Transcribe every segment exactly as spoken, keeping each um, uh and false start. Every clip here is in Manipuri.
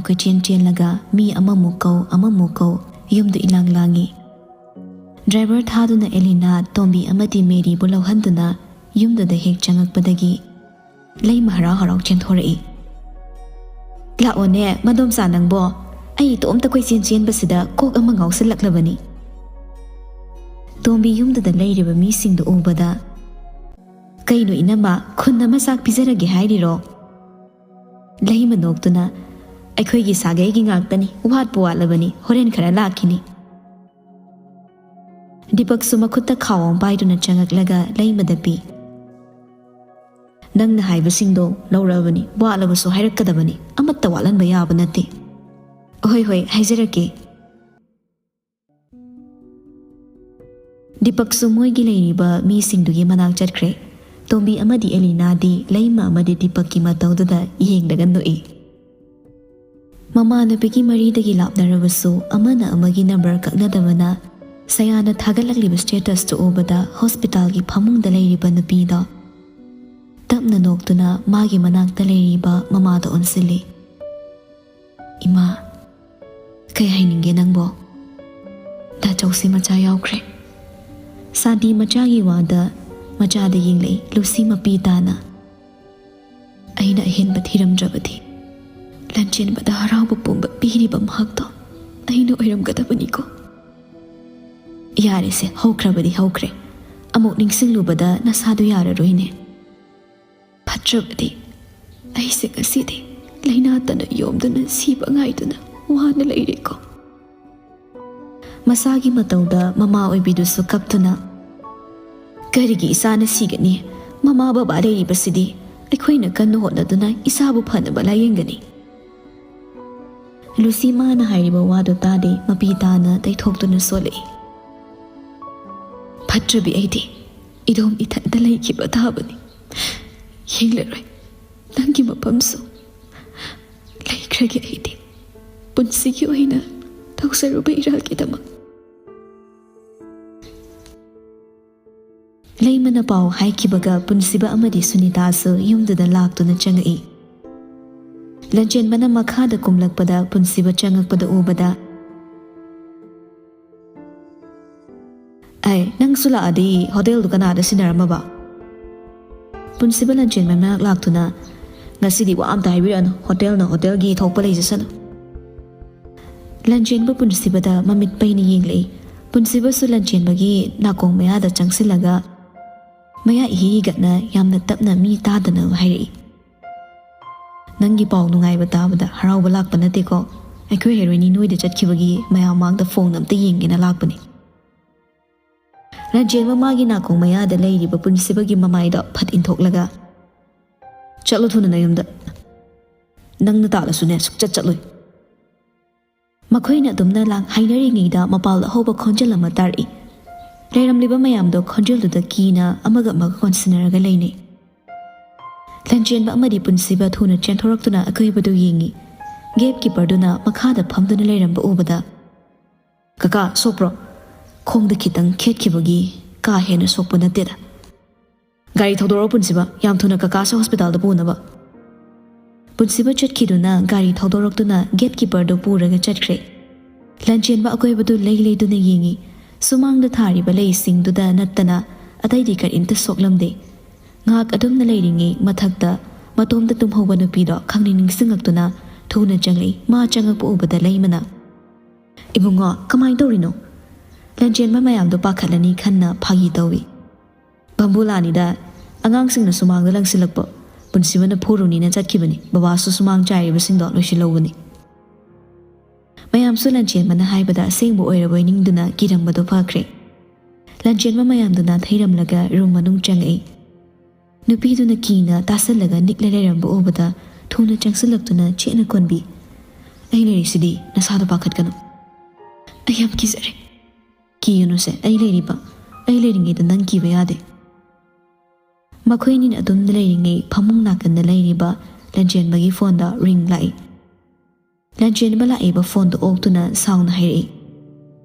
ꯀꯣꯏꯆꯦꯟ ꯆꯦꯜꯂꯒ ꯃꯤ ꯑꯃꯃꯨꯛ ꯀꯧ, ꯑꯃꯃꯨꯛ ꯀꯧ, ꯌꯨꯝꯗꯨ ꯏꯂꯥꯡ ꯂꯥꯡꯉꯤ꯫ ꯗ꯭ꯔꯥꯏꯚꯔ ꯊꯥꯗꯨꯅ ꯑꯦꯂꯤꯅꯥ, ꯇꯣꯝꯕꯤ ꯑꯃꯗꯤ ꯃꯦꯔꯤꯕꯨ ꯂꯧꯍꯟꯗꯨꯅ ꯌꯨꯝꯗꯨꯗ ꯍꯦꯛ ꯆꯪꯉꯛꯄꯗꯒꯤ ꯂꯩꯃ ꯍꯔꯥꯎ ꯍꯔꯥꯎ ꯆꯦꯟꯊꯣꯔꯛꯏ꯫ "ꯂꯥꯛꯑꯣꯅꯦ, ꯃꯗꯣꯝꯆꯥ ꯅꯪꯕꯣ꯫ ꯑꯩ ꯏꯇꯣꯝꯇ ꯀꯣꯏꯆꯦꯟ ꯆꯦꯟꯕꯁꯤꯗ ꯀꯣꯛ ꯑꯃ ꯉꯥꯎꯁꯤꯜꯂꯛꯂꯕꯅꯤ꯫" ꯇꯣꯝꯕꯤ ꯌꯨꯝꯗꯨꯗ ꯂꯩꯔꯤꯕ ꯃꯤꯁꯤꯡꯗꯨ ꯎꯕꯗ, "ꯀꯩꯅꯣ ꯏꯅꯝꯃ, ꯈꯨꯟ ꯑꯃ ꯆꯥꯛ ꯄꯤꯖꯔꯒꯦ ꯍꯥꯏꯔꯤꯔꯣ?" ꯂꯩꯃ ꯅꯣꯛꯇꯨꯅ, "ꯑꯩꯈꯣꯏꯒꯤ ꯁꯥꯒꯩꯒꯤ ꯉꯥꯛꯇꯅꯤ, ꯋꯥꯠꯄꯨ ꯋꯥꯠꯂꯕꯅꯤ, ꯍꯣꯔꯦꯟ ꯈꯔ ꯂꯥꯛꯈꯤꯅꯤ꯫" ꯗꯤꯄꯛꯁꯨ ꯃꯈꯨꯠꯇ ꯈꯥꯎ ꯑꯃ ꯄꯥꯏꯗꯨꯅ ꯆꯪꯉꯛꯂꯒ ꯂꯩꯃꯗ ꯄꯤ꯫ "ꯅꯪꯅ ꯍꯥꯏꯕꯁꯤꯡꯗꯣ ꯂꯧꯔꯛꯑꯕꯅꯤ, ꯋꯥꯠꯂꯕꯁꯨ ꯍꯥꯏꯔꯛꯀꯗꯕꯅꯤ, ꯑꯃꯠꯇ ꯋꯥꯠꯍꯟꯕ ꯌꯥꯕ ꯅꯠꯇꯦ꯫" "ꯍꯣꯏ, ꯍꯣꯏ, ꯍꯥꯏꯖꯔꯛꯀꯦ꯫" ꯗꯤꯄꯛꯁꯨ ꯃꯣꯏꯒꯤ ꯂꯩꯔꯤꯕ ꯃꯤꯁꯤꯡꯗꯨꯒꯤ ꯃꯅꯥꯛ ꯆꯠꯈ꯭ꯔꯦ꯫ ꯇꯣꯝꯕꯤ ꯑꯃꯗꯤ ꯑꯦꯂꯤꯅꯥꯗꯤ ꯂꯩꯃ ꯑꯃꯗꯤ ꯗꯤꯄꯛꯀꯤ ꯃꯇꯧꯗꯨꯗ ꯌꯦꯡꯂꯒ ꯅꯣꯛꯏ꯫ ꯃꯃꯥꯟꯅꯕꯤꯒꯤ ꯃꯔꯤꯗꯒꯤ ꯂꯥꯞꯅꯔꯕꯁꯨ ꯑꯃꯅ ꯑꯃꯒꯤ ꯅꯝꯕꯔ ꯀꯛꯅꯗꯕꯅ ꯁꯌꯥꯅ ꯊꯥꯒꯠꯂꯛꯂꯤꯕ ꯁ꯭ꯇꯦꯇꯁꯇꯨ ꯎꯕꯗ ꯍꯣꯁꯄꯤꯇꯥꯜꯒꯤ ꯐꯃꯨꯡꯗ ꯂꯩꯔꯤꯕ ꯅꯨꯄꯤꯗꯣ ꯇꯞꯅ ꯅꯣꯛꯇꯨꯅ ꯃꯥꯒꯤ ꯃꯅꯥꯛꯇ ꯂꯩꯔꯤꯕ ꯃꯃꯥꯗ ꯑꯣꯟꯁꯤꯜꯂꯤ꯫ "ꯏꯃꯥ, ꯀꯩ ꯍꯥꯏꯅꯤꯡꯒꯦ ꯅꯪꯕꯣ?" "ꯗꯥ ꯆꯧꯁꯤ ꯃꯆꯥ ꯌꯥꯎꯈ꯭ꯔꯦ꯫" ꯁꯥꯟꯇꯤ ꯃꯆꯥꯒꯤ ꯋꯥꯗ ꯃꯆꯥꯗ ꯌꯦꯡꯂꯛꯏ ꯂꯨꯁꯤ ꯃꯄꯤ ꯇꯥꯅ꯫ "ꯑꯩꯅ ꯑꯍꯦꯟꯕ ꯊꯤꯔꯝꯗ꯭ꯔꯕꯗꯤ ꯂꯟꯆꯦꯟꯕꯗ ꯍꯔꯥꯎꯕ ꯄꯨꯝꯕ ꯄꯤꯔꯤꯕ ꯃꯍꯥꯛꯇꯣ ꯑꯩꯅ ꯑꯣꯏꯔꯝꯒꯗꯕꯅꯤꯀꯣ꯫" "ꯌꯥꯔꯦꯁꯦ, ꯍꯧꯈ꯭ꯔꯕꯗꯤ ꯍꯧꯈ꯭ꯔꯦ꯫ ꯑꯃꯨꯛ ꯅꯤꯡꯁꯤꯡꯂꯨꯕꯗ ꯅꯁꯥꯗꯨ ꯌꯥꯔꯔꯣꯏꯅꯦ꯫ ꯐꯠꯇ꯭ꯔꯕꯗꯤ ꯑꯩꯁꯦ ꯉꯁꯤꯗꯤ ꯂꯥꯏꯅꯥꯇꯅ ꯌꯣꯝꯗꯨꯅ ꯁꯤꯕ ꯉꯥꯏꯗꯨꯅ ꯋꯥꯅ ꯂꯩꯔꯦꯀꯣ꯫" ꯃꯁꯥꯒꯤ ꯃꯇꯧꯗ ꯃꯃꯥ ꯑꯣꯏꯕꯤꯗꯨꯁꯨ ꯀꯞꯇꯨꯅ, "ꯀꯔꯤꯒꯤ ꯏꯆꯥꯅ ꯁꯤꯒꯅꯤ? ꯃꯃꯥ ꯕꯕꯥ ꯂꯩꯔꯤꯕꯁꯤꯗꯤ ꯑꯩꯈꯣꯏꯅ ꯀꯟꯅ ꯍꯣꯠꯅꯗꯨꯅ ꯏꯆꯥꯕꯨ ꯐꯅꯕ ꯂꯥꯌꯦꯡꯒꯅꯤ꯫" ꯂꯨꯁꯤ ꯃꯥꯅ ꯍꯥꯏꯔꯤꯕ ꯋꯥꯗꯨ ꯇꯥꯗꯦ, ꯃꯄꯤ ꯇꯥꯅ ꯇꯩꯊꯣꯛꯇꯨꯅ ꯁꯣꯜꯂꯛꯏ꯫ "ꯐꯠꯇ꯭ꯔꯕꯤ ꯑꯩꯗꯤ ꯏꯗꯣꯝ ꯏꯊꯟꯇ ꯂꯩꯈꯤꯕ ꯇꯥꯕꯅꯤ꯫ ꯌꯦꯡꯂꯔꯣꯏ ꯅꯪꯒꯤ ꯃꯐꯝꯁꯨ꯫ ꯂꯩꯈ꯭ꯔꯒꯦ ꯑꯩꯗꯤ ꯄꯨꯟꯁꯤꯒꯤ ꯑꯣꯏꯅ ꯇꯧꯖꯔꯨꯕ ꯏꯔꯥꯜꯒꯤꯗꯃꯛ꯫" ꯂꯩꯃꯅ ꯄꯥꯎ ꯍꯥꯏꯈꯤꯕꯒ ꯄꯨꯟꯁꯤꯕ ꯑꯃꯗꯤ ꯁꯨꯅꯤꯇꯥꯁꯨ ꯌꯨꯝꯗꯨꯗ ꯂꯥꯛꯇꯨꯅ ꯆꯪꯉꯛꯏ꯫ ꯂꯟꯆꯦꯟꯕꯅ ꯃꯈꯥꯗ ꯀꯨꯝꯂꯛꯄꯗ ꯄꯨꯟꯁꯤꯕ ꯆꯪꯉꯛꯄꯗ ꯎꯕꯗ, "ꯑꯩ, ꯅꯪꯁꯨ ꯂꯥꯛꯑꯗꯤ ꯍꯣꯇꯦꯜꯗꯨ ꯀꯅꯥꯗ ꯁꯤꯟꯅꯔꯝꯃꯕ?" ꯄꯨꯟꯁꯤꯕ ꯂꯟꯆꯦꯟꯕ ꯃꯅꯥꯛ ꯂꯥꯛꯇꯨꯅ, "ꯉꯁꯤꯗꯤ ꯋꯥ ꯑꯝꯇ ꯍꯥꯏꯕꯤꯔꯛꯑꯅꯨ, ꯍꯣꯇꯦꯜꯅ ꯍꯣꯇꯦꯜꯒꯤ ꯊꯣꯛꯄ ꯂꯩꯖꯁꯅꯨ꯫" ꯂꯟꯆꯦꯟꯕ ꯄꯨꯟꯁꯤꯕꯗ ꯃꯃꯤꯠ ꯄꯩꯅ ꯌꯦꯡꯂꯛꯏ꯫ ꯄꯨꯟꯁꯤꯕꯁꯨ ꯂꯟꯆꯦꯟꯕꯒꯤ ꯅꯥꯀꯣꯡ ꯃꯌꯥꯗ ꯆꯪꯁꯤꯜꯂꯒ ꯃꯌꯥ ꯏꯍꯤ ꯍꯤꯒꯠꯅ ꯌꯥꯝꯅ ꯇꯞꯅ ꯃꯤ ꯇꯥꯗꯅꯕ ꯍꯥꯏꯔꯛꯏ, "ꯅꯪꯒꯤ ꯄꯥꯎ ꯅꯨꯡꯉꯥꯏꯕ ꯇꯥꯕꯗ ꯍꯔꯥꯎꯕ ꯂꯥꯛꯄ ꯅꯠꯇꯦꯀꯣ꯫ ꯑꯩꯈꯣꯏ ꯍꯦꯔꯣꯏꯅꯤ ꯅꯣꯏꯗ ꯆꯠꯈꯤꯕꯒꯤ ꯃꯌꯥꯝ ꯃꯥꯡꯗ ꯐꯣꯡꯅ ꯑꯝꯇ ꯌꯦꯡꯒꯦꯅ ꯂꯥꯛꯄꯅꯤ꯫" ꯂꯟꯆꯦꯟꯕ ꯃꯥꯒꯤ ꯅꯥꯀꯣꯡ ꯃꯌꯥꯗ ꯂꯩꯔꯤꯕ ꯄꯨꯟꯁꯤꯕꯒꯤ ꯃꯃꯥꯏꯗ ꯐꯠ ꯏꯟꯊꯣꯛꯂꯒ, "ꯆꯠꯂꯣ ꯊꯨꯅ ꯅꯌꯨꯝꯗ꯫ ꯅꯪꯅ ꯇꯥꯜꯂꯁꯨꯅꯦ, ꯁꯨꯛꯆꯠ ꯆꯠꯂꯣꯏ꯫" ꯃꯈꯣꯏꯅ ꯑꯗꯨꯝꯅ ꯂꯥꯡ ꯍꯥꯏꯅꯔꯤꯉꯩꯗ ꯃꯄꯥꯜꯗ ꯍꯧꯕ ꯈꯣꯟꯖꯦꯜ ꯑꯃ ꯇꯥꯔꯛꯏ꯫ ꯂꯩꯔꯝꯂꯤꯕ ꯃꯌꯥꯝꯗꯣ ꯈꯣꯟꯖꯦꯜꯗꯨꯗ ꯀꯤꯅ ꯑꯃꯒ ꯑꯃꯒ ꯀꯣꯟꯁꯤꯟꯅꯔꯒ ꯂꯩꯅꯩ꯫ ꯂꯟꯆꯦꯟꯕ ꯑꯃꯗꯤ ꯄꯨꯟꯁꯤꯕ ꯊꯨꯅ ꯆꯦꯟꯊꯣꯔꯛꯇꯨꯅ ꯑꯀꯣꯏꯕꯗꯨ ꯌꯦꯡꯉꯤ꯫ ꯒꯦꯠ ꯀꯤꯄꯔꯗꯨꯅ ꯃꯈꯥꯗ ꯐꯝꯗꯨꯅ ꯂꯩꯔꯝꯕ ꯎꯕꯗ, "ꯀꯀꯥ, ꯁꯣꯛꯄ꯭ꯔꯣ?" "ꯈꯣꯡꯗ ꯈꯤꯇꯪ ꯈꯦꯠꯈꯤꯕꯒꯤ ꯀꯥ ꯍꯦꯟꯅ ꯁꯣꯛꯄ ꯅꯠꯇꯦꯗ꯫" "ꯒꯥꯔꯤ ꯊꯧꯗꯣꯔꯛꯑꯣ ꯄꯨꯟꯁꯤꯕ, ꯌꯥꯝ ꯊꯨꯅ ꯀꯀꯥꯁꯦ ꯍꯣꯁꯄꯤꯇꯥꯜꯗ ꯄꯨꯅꯕ꯫" ꯄꯨꯟꯁꯤꯕ ꯆꯠꯈꯤꯗꯨꯅ ꯒꯥꯔꯤ ꯊꯧꯗꯣꯔꯛꯇꯨꯅ ꯒꯦꯠ ꯀꯤꯄꯔꯗꯨ ꯄꯨꯔꯒ ꯆꯠꯈ꯭ꯔꯦ꯫ ꯂꯟꯆꯦꯟꯕ ꯑꯀꯣꯏꯕꯗꯨ ꯂꯩ ꯂꯩꯗꯨꯅ ꯌꯦꯡꯉꯤ꯫ ꯁꯨꯃꯥꯡꯗ ꯊꯥꯔꯤꯕ ꯂꯩꯁꯤꯡꯗꯨꯗ ꯅꯠꯇꯅ ꯑꯇꯩꯗꯤ ꯀꯔꯤꯝꯇ ꯁꯣꯛꯂꯝꯗꯦ꯫ ꯉꯥꯏꯍꯥꯛ ꯑꯗꯨꯝꯅ ꯂꯩꯔꯤꯉꯩ ꯃꯊꯛꯇ ꯃꯇꯣꯝꯇ ꯇꯨꯝꯍꯧꯕ ꯅꯨꯄꯤꯗꯣ ꯈꯪꯅꯤꯡ ꯅꯤꯡꯁꯤꯡꯉꯛꯇꯨꯅ ꯊꯨꯅ ꯆꯪꯂꯛꯏ꯫ ꯃꯥ ꯆꯪꯉꯛꯄ ꯎꯕꯗ ꯂꯩꯃꯅ, "ꯏꯕꯨꯡꯉꯣ, ꯀꯃꯥꯏꯅ ꯇꯧꯔꯤꯅꯣ?" ꯂꯟꯆꯦꯟꯕ ꯃꯌꯥꯝꯗꯣ ꯄꯥꯈꯠꯂꯅꯤ ꯈꯟꯅ ꯐꯥꯒꯤ ꯇꯧꯏ꯫ "ꯕꯝꯕꯨꯂꯥꯅꯤꯗ, ꯑꯉꯥꯡꯁꯤꯡꯅ ꯁꯨꯃꯥꯡꯗ ꯂꯪꯁꯤꯜꯂꯛꯄ, ꯄꯨꯟꯁꯤꯕꯅ ꯐꯨꯔꯨꯅꯤꯅ ꯆꯠꯈꯤꯕꯅꯤ꯫ ꯕꯕꯥꯁꯨ ꯁꯨꯃꯥꯡ ꯆꯥꯏꯔꯤꯕꯁꯤꯡꯗꯣ ꯂꯣꯏꯁꯤꯜꯍꯧꯕꯅꯤ꯫" ꯃꯌꯥꯝꯁꯨ ꯂꯟꯆꯦꯟꯕꯅ ꯍꯥꯏꯕꯗ ꯑꯁꯦꯡꯕ ꯑꯣꯏꯔꯕꯣꯏ ꯅꯤꯡꯗꯨꯅ ꯀꯤꯔꯝꯕꯗꯣ ꯐꯈ꯭ꯔꯦ꯫ ꯂꯟꯆꯦꯟꯕ ꯃꯌꯥꯝꯗꯨꯅ ꯊꯩꯔꯝꯂꯒ ꯔꯨꯝ ꯃꯅꯨꯡ ꯆꯪꯉꯛꯏ꯫ ꯅꯨꯄꯤꯗꯨꯅ ꯀꯤꯅ ꯇꯥꯁꯜꯂꯒ ꯅꯤꯛꯂ ꯂꯩꯔꯝꯕ ꯎꯕꯗ ꯊꯨꯅ ꯆꯪꯁꯤꯜꯂꯛꯇꯨꯅ ꯆꯦꯠꯅ ꯀꯣꯟꯕꯤ, "ꯑꯩ ꯂꯩꯔꯤꯁꯤꯗꯤ, ꯅꯁꯥꯗꯣ ꯄꯥꯈꯠꯀꯅꯨ꯫" "ꯑꯩ ꯌꯥꯝ ꯀꯤꯖꯔꯦ꯫" "ꯀꯤꯒꯅꯨꯁꯦ, ꯑꯩ ꯂꯩꯔꯤꯕ, ꯑꯩ ꯂꯩꯔꯤꯉꯩꯗ ꯅꯪ ꯀꯤꯕ ꯌꯥꯗꯦ꯫" ꯃꯈꯣꯏ ꯑꯅꯤꯅ ꯑꯗꯨꯝ ꯂꯩꯔꯤꯉꯩ ꯐꯃꯨꯡ ꯅꯥꯀꯟꯗ ꯂꯩꯔꯤꯕ ꯂꯟꯆꯦꯟꯕꯒꯤ ꯐꯣꯟꯗ ꯔꯤꯡ ꯂꯥꯛꯏ꯫ ꯂꯟꯆꯦꯟꯕ ꯂꯥꯛꯏꯕ ꯐꯣꯟꯗꯨ ꯑꯣꯛꯇꯨꯅ ꯁꯥꯎꯅ ꯍꯥꯏꯔꯛꯏ,